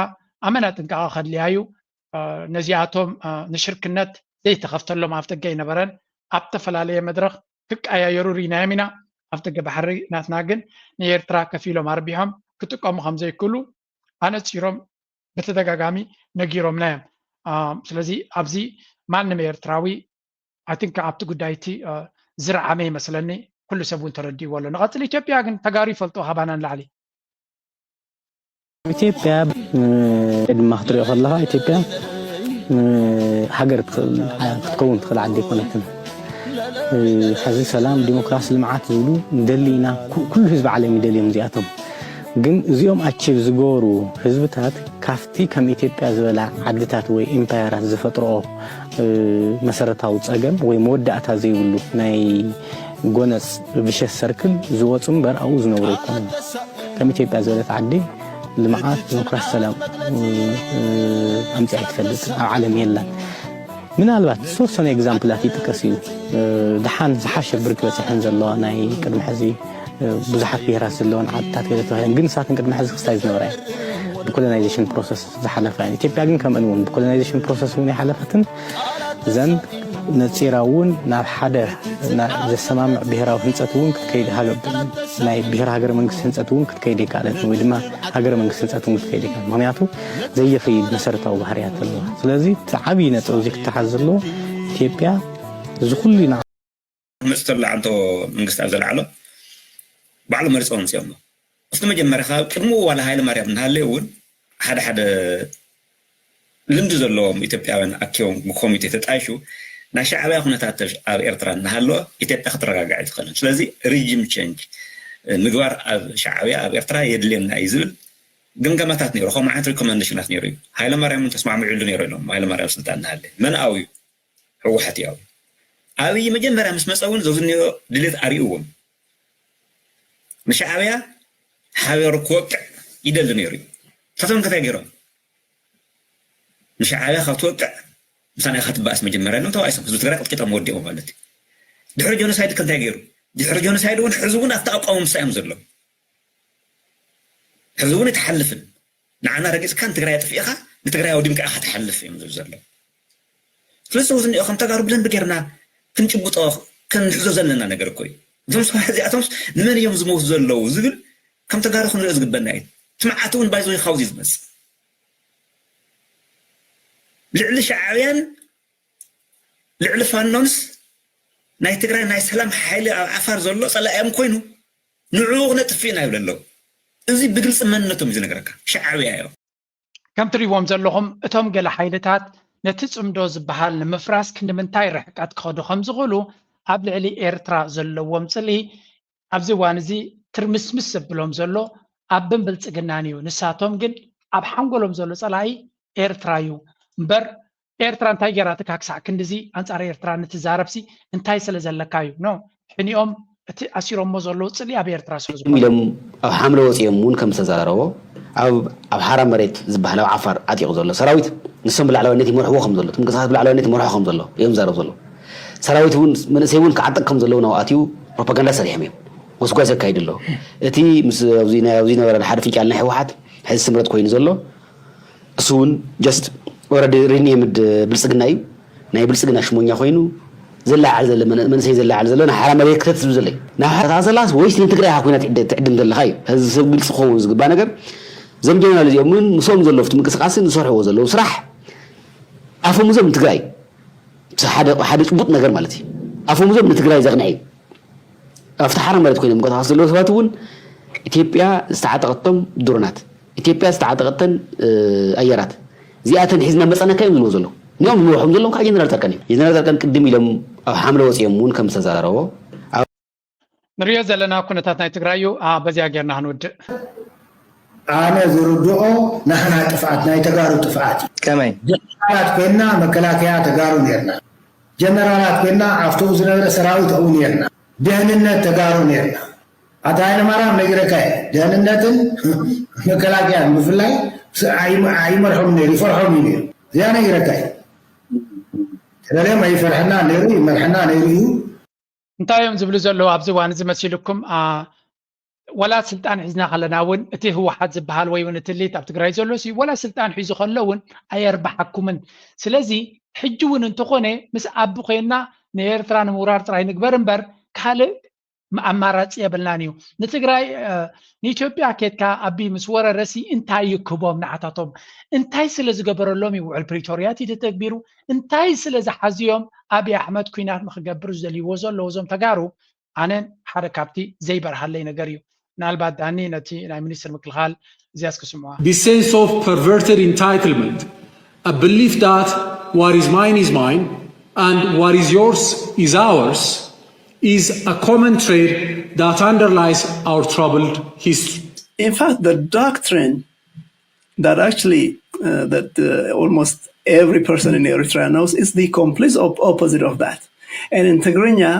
ኣመና ጥንቃቐ ከድልያ እዩ። ነዚኣቶም ንሽርክነት ዘይተኸፍተሎም ኣፍደገ ኣይነበረን። ኣብ ተፈላለየ መድረኽ ክቀያየሩ ርኢናዮም ኢና። ኣፍደገ ባሕሪ ናትና ግን ንኤርትራ ከፊሎም ኣርቢሖም ክጥቀሙ ከም ዘይክእሉ ኣነጺሮም ብተደጋጋሚ ነጊሮምና እዮም። ስለዚ ኣብዚ ማንም ኤርትራዊ ኣይ ቲንክ ኣብቲ ጉዳይ እቲ ዝረዓመ ይመስለኒ። ኩሉ ሰብ እውን ተረዲእዎ ኣሎ። ንቐጽል ኢትዮጵያ ግን ተጋሩ ይፈልጦ ካባና ንላዕሊ። ኢትዮጵያ ድማ ክትሪኦ ከለኻ ኢትዮጵያ ሃገር ክትከውን ትኽእል ዓዲ ኣይኮነትን። ሕዚ ሰላም፣ ዲሞክራሲ፣ ልምዓት ዝብሉ ንደሊ ኢና። ኩሉ ህዝቢ ዓለም ይደልዮም እዚኣቶም። ግን እዚኦም ኣቺቭ ዝገበሩ ህዝብታት ካብቲ ከም ኢትዮጵያ ዝበላ ዓድታት ወይ ኢምፓየራት ዝፈጥርኦ መሰረታዊ ፀገም ወይ መወዳእታ ዘይብሉ ናይ ጎነፅ ቪሸስ ሰርክል ዝወፁ እምበር ኣብኡ ዝነብሩ ኣይኮኑን። ከም ኢትዮጵያ ዝበለት ዓዲ ልምዓት፣ ዲሞክራሲ፣ ሰላም ኣምፂኣ ኣይትፈልጥን፣ ኣብ ዓለም የላን። ምናልባት ዝተወሰነ ኤግዛምፕላት ይጥቀስ እዩ። ደሓን ዝሓሸ ብርኪ በፂሐን ዘለዋ ናይ ቅድሚ ሕዚ ብዙሓት ብሄራት ዘለወን ዓድታት ገለ ተባሂለን፣ ግን ንሳተን ቅድሚ ሕዚ ክስታይ ዝነበራ እየን። ብኮሎናይዜሽን ፕሮሰስ ዝሓለፋ እየን። ኢትዮጵያ ግን ከምአን እውን ብኮሎናይዜሽን ፕሮሰስ እውን ኣይሓለፈትን። እዘን ነፂራ እውን ናብ ሓደ ዘሰማምዕ ብሄራዊ ህንፀት እውን ክትከይድ፣ ናይ ብሄር ሃገረ መንግስቲ ህንፀት እውን ክትከይድ ኣይከኣለትን፣ ወይ ድማ ሃገረ መንግስቲ ህንፀት እውን ክትከይድ ኣይከኣለትን። ምክንያቱ ዘየኽይድ መሰረታዊ ባህርያት ኣለዋ። ስለዚ እቲ ዓብዪ ነጥቢ እዚ ክተሓዝ ዘለዎ ኢትዮጵያ እዚ ኩሉ ክመጽእ ተሎ ኣንቶ መንግስቲ ኣብ ዘልዓሎ ባዕሉ መሪጾም ኣምጺኦሞ። ኣብቲ መጀመርያ ካብ ቅድሚኡ ዋላ ሃይለማርያም እናሃለየ እውን ሓደ ሓደ ልምዲ ዘለዎም ኢትዮጵያውያን ኣኪቦም ብኮሚቴ ተጣይሹ ናይ ሻዕብያ ኩነታት ኣብ ኤርትራ እናሃለወ ኢትዮጵያ ክትረጋጋዕ ኣይትኽእልን። ስለዚ ሪጅም ቸንጅ ምግባር ኣብ ሻዕብያ ኣብ ኤርትራ የድልየና እዩ ዝብል ግምገማታት ነይሩ። ከምኡ ዓይነት ሪኮመንዴሽናት ነይሩ እዩ። ሃይለማርያም እውን ተስማዕሚዑሉ ነይሩ ኢሎም ሃይለማርያም ስልጣን እናሃለየ መን ኣውዩ ህወሓት እዩ ኣብዩ። ኣብይ መጀመርያ ምስ መፀ እውን ዘዝኒኦ ድሌት ኣርእዎም። ንሻዕብያ ሓቢሩ ክወቅዕ ይደሊ ነይሩ እዩ። ንሳቶም እንታይ ገይሮም? ንሻዕብያ ካብ ትወቅዕ ምሳና ኢኻ ትበኣስ መጀመርያ ኢሎም ተባኢሶም። ህዝቢ ትግራይ ቀጥቂጦም ወዲኦም ማለት እዩ። ድሕሪ ጆኖሳይድ ከ እንታይ ገይሩ? ድሕሪ ጆኖሳይድ እውን ሕዚ እውን ኣብቲ ኣቋሞምሳ እዮም ዘለዉ። ሕዚ እውን ኣይትሓልፍን። ንዓና ረጊፅካ ንትግራይ ኣጥፊእኻ ንትግራይ ኣውዲምካ ኢኻ ትሓልፍ እዮም ዝብሉ ዘለዉ። ስለዚ እዚ ንኦ ከም ተጋሩ ብደንቢ ጌርና ክንጭብጦ ክንሕዞ ዘለና ነገር እኮ እዩ። እዞም ሰባት እዚኣቶምስ ንመን እዮም ዝመውቱ ዘለዉ ዝብል ከም ተጋሩ ክንሪኦ ዝግበና እዩ። እቲ መዓት እውን ባይዘወይ ካብዚ እዩ ዝመፅእ። ልዕሊ ሻዕብያን ልዕሊ ፋኖንስ ናይ ትግራይ ናይ ሰላም ሓይሊ ኣብ ዓፋር ዘሎ ፀላኢኦም ኮይኑ ንዕኡ ክነጥፍእ ኢና ይብሉ ኣለዉ። እዚ ብግልፂ መንነቶም እዩ ዝነግረካ። ሻዕብያ እዮም። ከም ትሪእዎም ዘለኹም እቶም ገለ ሓይልታት ነቲ ፅምዶ ዝበሃል ንምፍራስ ክንዲ ምንታይ ርሕቀት ክኸዱ ከም ዝኽእሉ ኣብ ልዕሊ ኤርትራ ዘለዎም ፅልኢ ኣብዚ እዋን እዚ ትርምስምስ ዘብሎም ዘሎ ኣብን ብልፅግናን እዩ። ንሳቶም ግን ኣብ ሓንጎሎም ዘሎ ፀላኢ ኤርትራ እዩ እምበር ኤርትራ እንታይ ገይራትካ ክሳዕ ክንድዚ ኣንፃር ኤርትራ ንትዛረብሲ እንታይ ስለ ዘለካ እዩ no ሕኒኦም እቲ ኣሲሮሞ ዘለዉ ፅልኢ ኣብ ኤርትራ ስለ ዝኾነ ኢሎም ኣብ ሓምለ ወፂኦም እውን ከም ዝተዘራረቦ ኣብ ኣብ ሓራ መሬት ዝበሃል ኣብ ዓፋር ዓጢቑ ዘሎ ሰራዊት ንሶም ብላዕላዋይነት ይመርሕዎ ከም ዘሎ እቲ ምንቅስቃስ ብላዕላዋይነት ይመርሖ ከም ዘሎ እዮም ዝዛረቡ ዘለዉ ሰራዊት እውን መንእሰይ እውን ክዓጥቕ ከም ዘለዎ ናብኡ ኣትዩ ፕሮፓጋንዳ ሰሪሖም እዮም ጎስጓስ የካይዱ ኣለዉ እቲ ምስ ኣብዚ ናይ ኣብዚ ነበረ ሓደ ፍንጫል ናይ ህወሓት ሕዚ ስምረት ኮይኑ ዘሎ እሱ እውን just already renamed ብልፅግና እዩ ናይ ብልፅግና ሽሞኛ ኮይኑ ዘላዓል ዘሎ መንእሰይ ዘላዓል ዘሎ ንሓራ መሬት ክተት ዝብል ዘሎ እዩ ንሓራ ዘላስ ወይስ ንትግራይ ኢኻ ኮይና ትዕድም ዘለኻ እዩ እዚ ሰብ ግልፂ ክኸውን ዝግባ ነገር እዞም ጀነራል እዚኦም እውን ምስኦም ዘሎ ኣብቲ ምንቅስቃስን ዝሰርሕዎ ዘለዉ ስራሕ ኣፈሙዞም ንትግራይ ሓደ ሓደ ጭቡጥ ነገር ማለት እዩ ኣፈሙዞም ንትግራይ ዘቕንዐ እዩ ኣብቲ ሓራ መሬት ኮይኖም ምንቅስቃስ ዘለዉ ሰባት እውን ኢትዮጵያ ዝተዓጠቐቶም ድሮናት ኢትዮጵያ ዝተዓጠቐተን ኣየራት እዚኣተን ሒዝና መፀናካ እዮም ዝብልዎ ዘለዉ እኒኦም ዝመርሖም ዘለዉ ከዓ ጀነራል ፃድቃን እዮም ጀነራል ፃድቃን ቅድም ኢሎም ኣብ ሓምለ ወፂኦም እውን ከም ዝተዘራረቦ ንሪኦ ዘለና ኩነታት ናይ ትግራይ እዩ በዚኣ ጌርና ክንውድእ ኣነ ዝርድኦ ናህና ጥፍኣት ናይ ተጋሩ ጥፍኣት እዩ ከመይ ጀነራላት ኮይንና መከላከያ ተጋሩ ነርና ጀነራላት ኮይንና ኣብትኡ ዝነበረ ሰራዊት ኣብኡ ነርና ደህንነት ተጋሩ ነርና ኣታ ሃይለማርያም ነጊረካ እየ ደህንነትን መከላከያን ብፍላይ ኣይመርሖም ነሩ ይፈርሖም እዩ ነሩ እዚኣ ነጊረካ እየ ስለዚኦም ኣይፈርሐና ነሩ ይመርሐና ነሩ እዩ እንታይ እዮም ዝብሉ ዘለዉ ኣብዚ እዋን እዚ መሲልኩም ወላ ስልጣን ሒዝና ከለና እውን እቲ ህወሓት ዝበሃል ወይ እውን እቲ ሊት ኣብ ትግራይ ዘሎ ሲ ወላ ስልጣን ሒዙ ከሎ እውን ኣየርባሓኩምን። ስለዚ ሕጂ እውን እንተኾነ ምስ ኣቢ ኮይንና ንኤርትራ ንምውራር ጥራይ ንግበር እምበር ካልእ ኣማራፂ የብልናን እዩ። ንትግራይ ንኢትዮጵያ ኬድካ ኣቢ ምስ ወረረሲ እንታይ ይክቦም ንዓታቶም? እንታይ ስለ ዝገበረሎም እዩ ውዕል ፕሪቶርያ እቲ ተተግቢሩ? እንታይ ስለ ዝሓዝዮም ኣቢ ኣሕመድ ኩናት ንክገብር ዝደልይዎ ዘለዉ እዞም ተጋሩ? ኣነ ሓደ ካብቲ ዘይበርሃለይ ነገር እዩ። ምናልባት ዳኒ ነቲ ናይ ሚኒስትር ምክልኻል እዚያስ ክስምዑዋ። This sense of perverted entitlement, a belief that what is mine is mine and what is yours is ours, is a common trait that underlies our troubled history. In fact, the doctrine that actually uh, that uh, almost every person in Eritrea knows is the complete op- opposite of that. And in Tigrinya,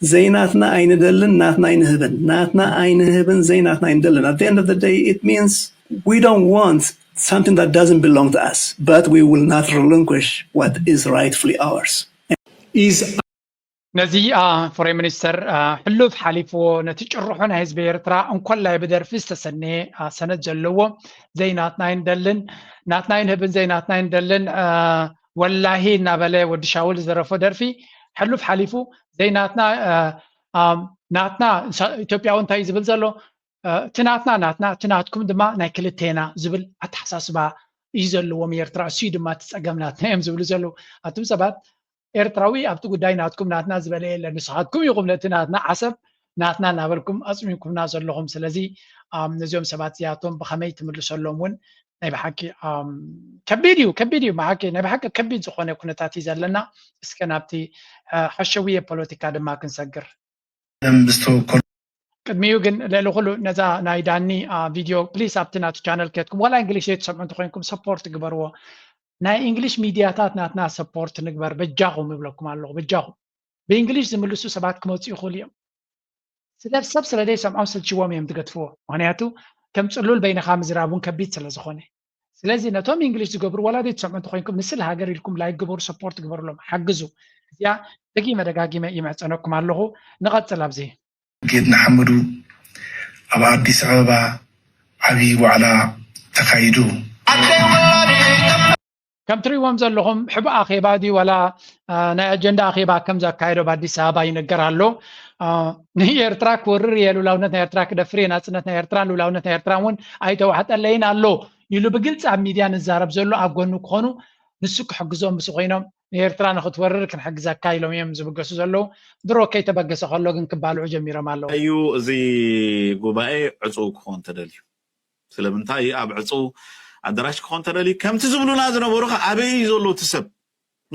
ዘይናትና ኣይንደልን ናትና ኣይንህብን ናትና ኣይንህብን ዘይናትና ኣይንደልን. At the end of the day, it means we don't want something that doesn't belong to us, but we will not relinquish what is rightfully ours. Is ነዚ ፎሬን ሚኒስተር ሕሉፍ ሓሊፍዎ ነቲ ጭርሖ ናይ ህዝቢ ኤርትራ እንኮላይ ብደርፊ ዝተሰነየ ሰነድ ዘለዎ ዘይናትና ኣይንደልን ናትና ኣይንህብን ዘይናትና ኣይንደልን ወላሂ እናበለ ወዲ ሻውል ዝደረፎ ደርፊ ሕሉፍ ሓሊፉ ዘይናትና ናትና ኢትዮጵያዊ እንታይ ዝብል ዘሎ እቲ ናትና ናትና እቲ ናትኩም ድማ ናይ ክልቴና ዝብል ኣተሓሳስባ እዩ ዘለዎም ኤርትራ እሱ ድማ እቲ ፀገም ናትና እዮም ዝብሉ ዘለዉ ኣቱም ሰባት ኤርትራዊ ኣብቲ ጉዳይ ናትኩም ናትና ዝበለ የለን ንስኻትኩም ኢኹም ነቲ ናትና ዓሰብ ናትና እናበልኩም ኣፅሚምኩምና ዘለኹም ስለዚ ነዚኦም ሰባት እዚኣቶም ብኸመይ ትምልሰሎም እውን ናይ ብሓቂ ከቢድ እዩ ከቢድ እዩ ብሓቂ ናይ ብሓቂ ከቢድ ዝኾነ ኩነታት እዩ ዘለና እስከ ናብቲ ሓሸውየ ፖለቲካ ድማ ክንሰግር ደም ዝተወከሉ ቅድሚኡ ግን ልዕሊ ኩሉ ነዛ ናይ ዳኒ ቪድዮ ፕሊስ ኣብቲ ናቱ ቻነል ከትኩም ዋላ እንግሊሽ ዘይትሰምዑ እንተኮይንኩም ሰፖርት ግበርዎ ናይ እንግሊሽ ሚድያታት ናትና ሰፖርት ንግበር በጃኹም ይብለኩም ኣለኹ በጃኹም ብእንግሊሽ ዝምልሱ ሰባት ክመፁ ይኽእሉ እዮም ስለ ሰብ ስለ ዘይሰምዖም ስልችዎም እዮም ዝገድፍዎ ምክንያቱ ከም ፅሉል በይንኻ ምዝራብ እውን ከቢድ ስለ ዝኾነ ስለዚ ነቶም እንግሊሽ ዝገብሩ ዋላ ዘይትሰምዑ እንተኮይንኩም ንስለ ሃገር ኢልኩም ላይክ ግበሩ ሰፖርት ግበሩሎም ሓግዙ እዚኣ ደጊመ ደጋጊመ ይምሕፀነኩም ኣለኹ ንቐፅል ኣብዚ ጌት ንሓመዱ ኣብ ኣዲስ ኣበባ ዓብዪ ዋዕላ ተኻይዱ። ከም ትሪእዎም ዘለኹም ሕቡእ ኣኼባ ድዩ ዋላ ናይ ኣጀንዳ ኣኼባ ከም ዘካየዶ ኣብ ኣዲስ ኣበባ ይነገር ኣሎ ንኤርትራ ክወርር እየ ልውላውነት ናይ ኤርትራ ክደፍር እየ ናፅነት ናይ ኤርትራን ልውላውነት ናይ ኤርትራ እውን ኣይተዋሕጠለይን ኣሎ ኢሉ ብግልፂ ኣብ ሚድያ ንዛረብ ዘሎ ኣብ ጎኑ ክኾኑ ንሱ ክሕግዞም ምስ ኮይኖም ንኤርትራ ንክትወርር ክንሕግዘካ ኢሎም እዮም ዝብገሱ ዘለዉ ድሮ ከይተበገሰ ከሎ ግን ክባልዑ ጀሚሮም ኣለዉ እዩ እዚ ጉባኤ ዕፁው ክኾን ተደልዩ ስለምንታይ ኣብ ዕፁው ኣደራሽ ክኾን ተደልዩ ከምቲ ዝብሉና ዝነበሩ ከ ኣበይ እዩ ዘሎ እቲ ሰብ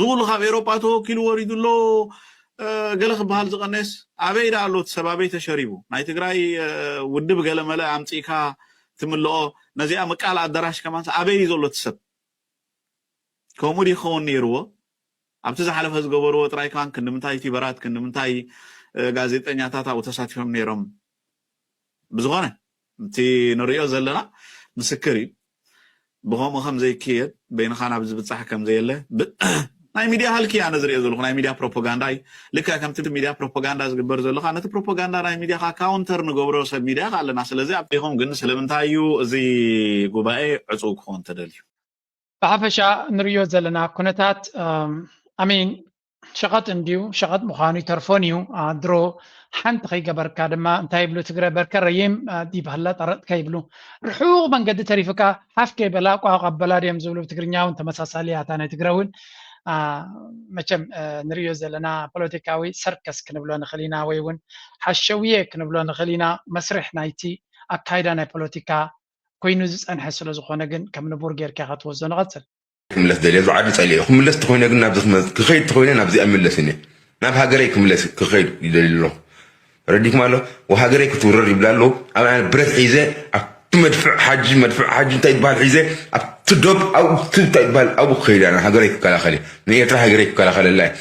ዝብሉ ካብ ኤሮጳ ተወኪሉ ወሪዱ ኣሎ ገለ ክበሃል ዝቐነስ ኣበይ ዳ ኣሎ እቲ ሰብ ኣበይ ተሸሪቡ ናይ ትግራይ ውድብ ገለ መለ ኣምፂእካ ትምልኦ ነዚኣ ምቃል ኣደራሽ ከማን ኣበይ እዩ ዘሎ እቲ ሰብ ከምኡ ድዩ ክኸውን ነይርዎ ኣብቲ ዝሓለፈ ዝገበርዎ ጥራይ ከማን ክንድምንታይ ዩቲበራት ክንድምንታይ ጋዜጠኛታት ኣብኡ ተሳቲፎም ነይሮም ብዝኾነ እቲ ንሪኦ ዘለና ምስክር እዩ ብኸምኡ ከም ዘይክየድ በይንኻ ናብ ዝብፃሕ ከም ዘየለ ናይ ሚድያ ሃልኪ ኣነ ዝሪኦ ዘለኹ ናይ ሚድያ ፕሮፓጋንዳ እዩ ልክዕ ከምቲ ሚድያ ፕሮፓጋንዳ ዝግበር ዘሎ ከዓ ነቲ ፕሮፓጋንዳ ናይ ሚድያ ከዓ ካውንተር ንገብሮ ሰብ ሚድያ ከዓ ኣለና ስለዚ ኣብዚኹም ግን ስለምንታይ እዩ እዚ ጉባኤ ዕፁው ክኸውን ተደልዩ ብሓፈሻ ንሪኦ ዘለና ኩነታት ኣሜን ሸቐጥ እንድዩ ሸቐጥ ምዃኑ ይተርፎን እዩ ድሮ ሓንቲ ከይገበርካ ድማ እንታይ ይብሉ ትግረ በርከ ረይም ይበሃላ ጠረጥካ ይብሉ ርሑቕ መንገዲ ተሪፍካ ሓፍ ከይበላ ቋቕ ኣበላ ድዮም ዝብሉ ብትግርኛ እውን ተመሳሳሊ ኣታ ናይ ትግረ እውን መቸም ንሪዮ ዘለና ፖለቲካዊ ሰርከስ ክንብሎ ንኽእል ኢና ወይ እውን ሓሸውየ ክንብሎ ንኽእል ኢና መስርሕ ናይቲ ኣካይዳ ናይ ፖለቲካ ኮይኑ ዝፀንሐ ስለዝኾነ ግን ከም ንቡር ጌርካ ክትወስዶ ንቐፅል ክምለስ ደልየ እዚ ዓዲ ፀሊኦ ክምለስ ተኮይነ ግን ናብዚ ክመ- ክኸይድ ተኮይነ ናብዚኣ ይምለስን እየ ናብ ሃገረይ ክምለስ ክኸይድ ይደልዩ ኣለኹ ረዲኩም ኣሎ ወሃገረይ ክትውረር ይብላ ኣለዉ ኣብ ኣነ ብረት ሒዘ ኣብቲ መድፍዕ ሓጂ መድፍዕ ሓጂ እንታይ ይበሃል ሒዘ ኣብቲ ዶብ ኣብቲ እንታይ ይበሃል ኣብኡ ክኸይድ እያ ሃገረይ ክከላኸል እየ ንኤርትራ ሃገረይ ክከላኸለላ እየ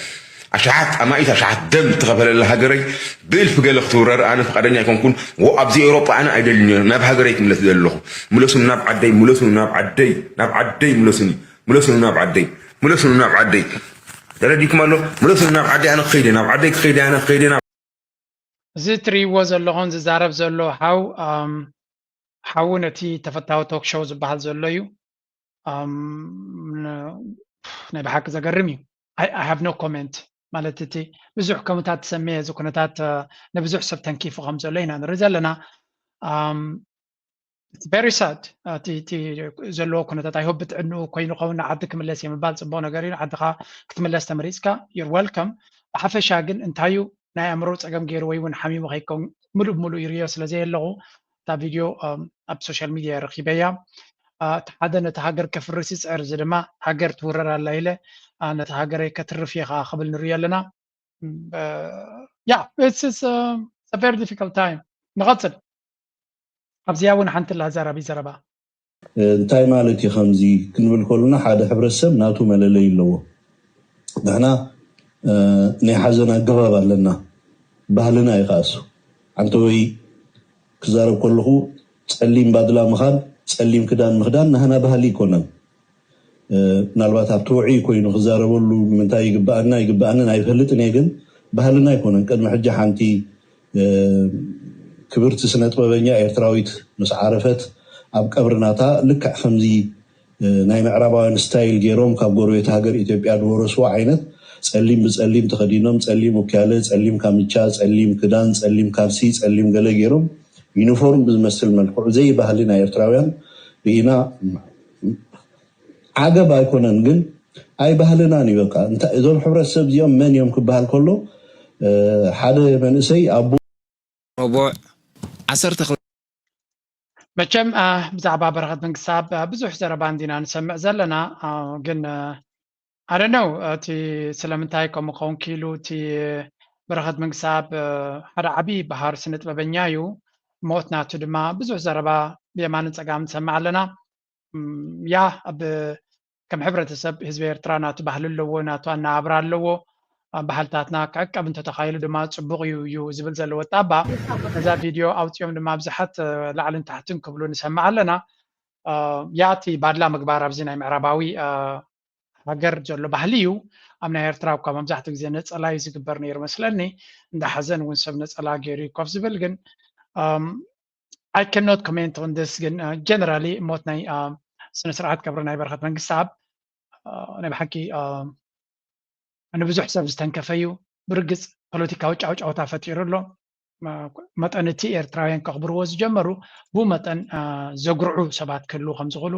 ኣሽሓት ኣማኢት ኣሽሓት ደም ዝተኸፈለላ ሃገረይ ብእልፊ ገለ ክትውረር ኣነ ፍቃደኛ ኣይኮንኩን ወ ኣብዚ ኤውሮጳ ኣነ ኣይደልን እየ ናብ ሃገረይ ክምለስ ዝደሊ ኣለኹ ምለሱኒ ናብ ዓደይ ምለሱኒ ናብ ዓደይ ናብ ዓደይ ምለሱኒ ምለሱኒ ናብ ዓደይ ምለሱኒ ናብ ዓደይ ተረዲኩም ኣሎ ምለሱኒ ናብ ዓደይ ኣነ ክኸይደ ናብ ዓደይ ክኸይደ ኣነ ክኸይደ ናብ እዚ እትርእይዎ ዘለኹም ዝዛረብ ዘሎ ሓው፣ ኣም፣ ሓዉ ነቲ ተፈታዊ ቶክ ሾው ዝበሃል ዘሎ እዩ። ኣም፣ ን-፣ ናይ ብሓቂ ዘገርም እዩ። I, I have no comment። ማለት፣ እቲ ብዙሕ ከምታት ትሰምየ፣ እዚ ኩነታት፣ እ፣ ንብዙሕ ሰብ ተንኪፉ ከም ዘሎ ኢና ንርኢ ዘለና። ኣም፣ it's very sad። እቲ፣ እቲ ዘለዎ ኩነታት፣ I hope ብጥዕንኡ ኮይኑ ኸውን፣ ንዓዲ ክምለስ እየ ምባል ጽቡቕ ነገር እዩ። ንዓድኻ ክትምለስ ተመሪጽካ፣ you're welcome። ብሓፈሻ ግን እንታይ እዩ ናይ ኣእምሮ ጸገም ገይሩ ወይ እውን ሓሚሙ ከይከውን ምሉእ ብምሉእ ይርእዮ ስለ ዘየለኹ፣ እታ ቪድዮ፣ ኣም፣ ኣብ ሶሻል ሚድያ ረኺበያ። እ፣ እቲ ሓደ ነቲ ሃገር ከፍርስ ይጽዕር፣ እዚ ድማ ሃገር ትውረር ኣላ ኢለ፣ እ፣ ነቲ ሃገረይ ከትርፍ እየ ከኣ ክብል ንርእዮ ኣለና። እ፣ yeah, it's, it's, um, it's a very difficult time። ንቐጽል። ኣብዚኣ እውን ሓንቲ ኣላ ዘራቢ ዘረባ። እ፣ እንታይ ማለት እዩ ከምዚ ክንብል ከለና፣ ሓደ ሕብረተሰብ ናቱ መለለይ ኣለዎ። ንሕና፣ እ፣ ናይ ሓዘን ኣገባብ ኣለና፣ ባህልና እዩ ከኣሱ። ኣንተ ወይ ክዛረብ ከለኹ፣ ጸሊም ባድላ ምኻድ፣ ጸሊም ክዳን ምኽዳን ናህና ባህሊ ኣይኮነን። እ፣ ምናልባት ኣብቲ ውዑይ ኮይኑ ክዛረበሉ ንምንታይ ይግበኣና ይግበኣንን ኣይፈልጥን እየ፣ ግን ባህልና ኣይኮነን። ቅድሚ ሕጂ ሓንቲ፣ እ፣ ክብርቲ ስነ ጥበበኛ ኤርትራዊት ምስ ዓረፈት ኣብ ቀብሪ ናታ ልክዕ ከምዚ፣ እ፣ ናይ ምዕራባውያን ስታይል ገይሮም ካብ ጎረቤት ሃገር ኢትዮጵያ ዝወረስዎ ዓይነት ጸሊም ብጸሊም ተኸዲኖም፣ ጸሊም ውክያለ፣ ጸሊም ካምቻ፣ ጸሊም ክዳን፣ ጸሊም ካልሲ፣ ጸሊም ገለ ገይሮም ዩኒፎርም ብዝመስል መልክዑ ዘይባህሊ ናይ ኤርትራውያን ርኢና። ዓገብ ኣይኮነን፣ ግን ኣይባህልናን እዩ። በቃ እንታይ እዞም ሕብረተሰብ እዚኦም መን እዮም ክበሃል ከሎ፣ እ፣ ሓደ መንእሰይ ኣቦ ረቡዕ ዓሰርተ ክልተ መቸም፣ አ፣ ብዛዕባ በረኸት መንግስተኣብ፣ አ፣ ብዙሕ ዘረባ እንዲና ንሰምዕ ዘለና፣ አ፣ ግን፣ አ፣ I don't know፣ እቲ ስለምንታይ ከምኡ ክኸውን ክኢሉ፣ እቲ በረኸት መንግስተኣብ፣ አ፣ ሓደ ዓቢ በሃር ስነ ጥበበኛ እዩ። ሞት ናቱ ድማ ብዙሕ ዘረባ ብየማንን ጸጋምን ንሰምዕ ኣለና። እም፣ ያ፣ ኣብ፣ ከም ሕብረተሰብ ህዝቢ ኤርትራ ናቱ ባህሊ ኣለዎ፣ ናቱ ኣነባብራ ኣለዎ። አ፣ ባህልታትና ክዕቀብ እንተተኻኢሉ ድማ ጽቡቕ እዩ፣ እዩ ዝብል ዘለዎ ጣባ። ነዛ ቪድዮ ኣውጺኦም ድማ ብዙሓት፣ እ፣ ላዕልን ታሕትን ክብሉ ንሰምዕ ኣለና። እ፣ ያ፣ እቲ ባድላ ምግባር ኣብዚ ናይ ምዕራባዊ፣ እ፣ ሃገር ዘሎ ባህሊ እዩ። ኣብ ናይ ኤርትራ እኳ መብዛሕትኡ ግዜ ነጸላ እዩ ዝግበር ነይሩ መስለኒ። እንዳ ሓዘን እውን ሰብ ነጸላ ገይሩ እዩ ኮፍ ዝብል። ግን፣ እም፣ I cannot comment on this፣ ግን፣ እ፣ ጀነራሊ ሞት ናይ፣ እ፣ ስነ ስርዓት ቀብሪ ናይ በረኸት መንግስተኣብ፣ እ፣ ናይ ብሓቂ፣ እ፣ ንብዙሕ ሰብ ዝተንከፈ እዩ። ብርግጽ ፖለቲካዊ ጫውጫውታ ፈጢሩ ኣሎ። እ፣ መጠን እቲ ኤርትራውያን ከኽብርዎ ዝጀመሩ፣ ብኡ መጠን፣ እ፣ ዘጉርዑ ሰባት ክህልዉ ከም ዝኽእሉ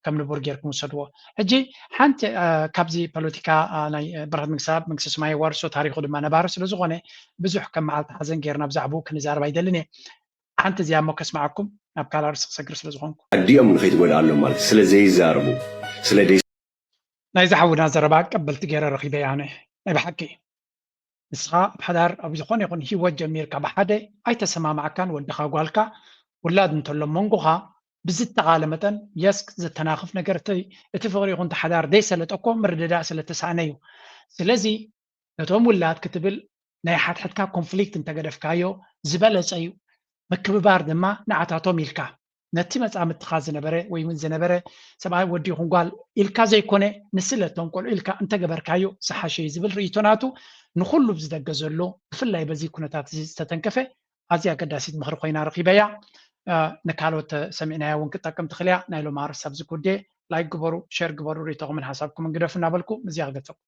ከም ንቡር ጌርኩም ውሰድዎ። ሕጂ ሓንቲ፣ እ፣ ካብዚ ፖለቲካ፣ እ፣ ናይ፣ እ፣ በረኸት መንግስተኣብ፣ መንግስተ ሰማይ የዋርሶ፣ ታሪኹ ድማ ነባሪ ስለ ዝኾነ፣ ብዙሕ ከም መዓልቲ ሓዘን ጌርና ብዛዕባኡ ክንዛረብ ኣይደልን እየ። ሓንቲ እዚኣ እሞ ከስምዓኩም ናብ ካልእ ኣርእስቲ ክሰግር ስለ ዝኾንኩ። ኣዲኦም ንኸይትጎድኣሎም ማለት ስለ ዘይዛረቡ፣ ስለ ደይ- ናይዚ ሓውና ዘረባ ቀበልቲ ገይረ ረኺበያ ኣነ። ናይ ብሓቂ ንስኻ ኣብ ሓዳር ኣብ ዝኾነ ይኹን ህይወት ጀሚርካ ብሓደ ኣይተሰማማዕካን ወድኻ ጓልካ ውላድ እንተሎ መንጎኻ ብዝተኻለ መጠን የስክ ዘተናኽፍ ነገር እቲ እቲ ፍቕሪ ይኹን እቲ ሓዳር ዘይሰለጠ እኮ ምርድዳእ ስለ ተሳእነ እዩ። ስለዚ ነቶም ውላድ ክትብል ናይ ሓድሕድካ ኮንፍሊክት እንተገደፍካዮ ዝበለጸ እዩ። ምክብባር ድማ ንዓታቶም ኢልካ ነቲ መጻምድትኻ ዝነበረ ወይ እውን ዝነበረ ሰብኣይ ወዲ ይኹን ጓል ኢልካ ዘይኮነ ንስለቶም ቆልዑ ኢልካ እንተገበርካዮ ዝሓሸ እዩ ዝብል ርእይቶ ናቱ ንኹሉ ብዝደገ ዘሎ ብፍላይ በዚ ኩነታት እዚ ዝተተንከፈ ኣዝያ ኣገዳሲት ምኽሪ ኮይና ረኺበያ። እ፣ ንካልኦት ተሰሚዕናያ እውን ክትጠቅም ትኽእል እያ። ናይ ሎም ኣርእስቲ ኣብዚ ጉዴ ላይክ ግበሩ፣ ሼር ግበሩ፣ ርእይቶኹምን ሓሳብኩምን ግደፉ እናበልኩ እዚኣ ክገጸኩም።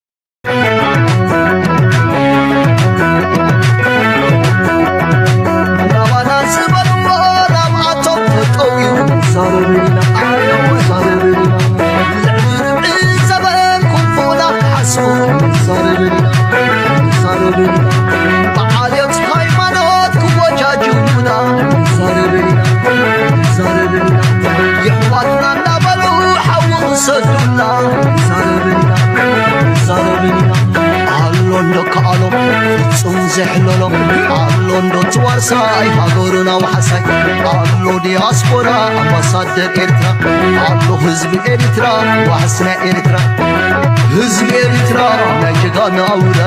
ናባና ዝበልዎ ናብኣቶም ተጠውዩ ዛረብና፣ ዓለም ዛረብና። ልዕሊ ርብዒ ዘበን ኩንፉና ሓሶት ዛረብና፣ ዛረብና። ብዓልዮት ሃይማኖት ክወጃጅቡና ዛረብና፣ ዛረብና። የሕዋትና እናበሉ ሓዊ ክሰዱና ዛረብና፣ ዛረብና። ኣሎ እንዶ ከኣሎም ፍጹም ዘሕለሎም፣ ኣሎ እንዶ ትዋርሳይ ሃገሩና ዋሕሳይ፣ ኣሎ ዲያስፖራ ኣምባሳደር ኤርትራ፣ ኣሎ ህዝቢ ኤርትራ ዋሕስ ናይ ኤርትራ፣ ህዝቢ ኤርትራ ናይ ጀጋኑ ኣውራ።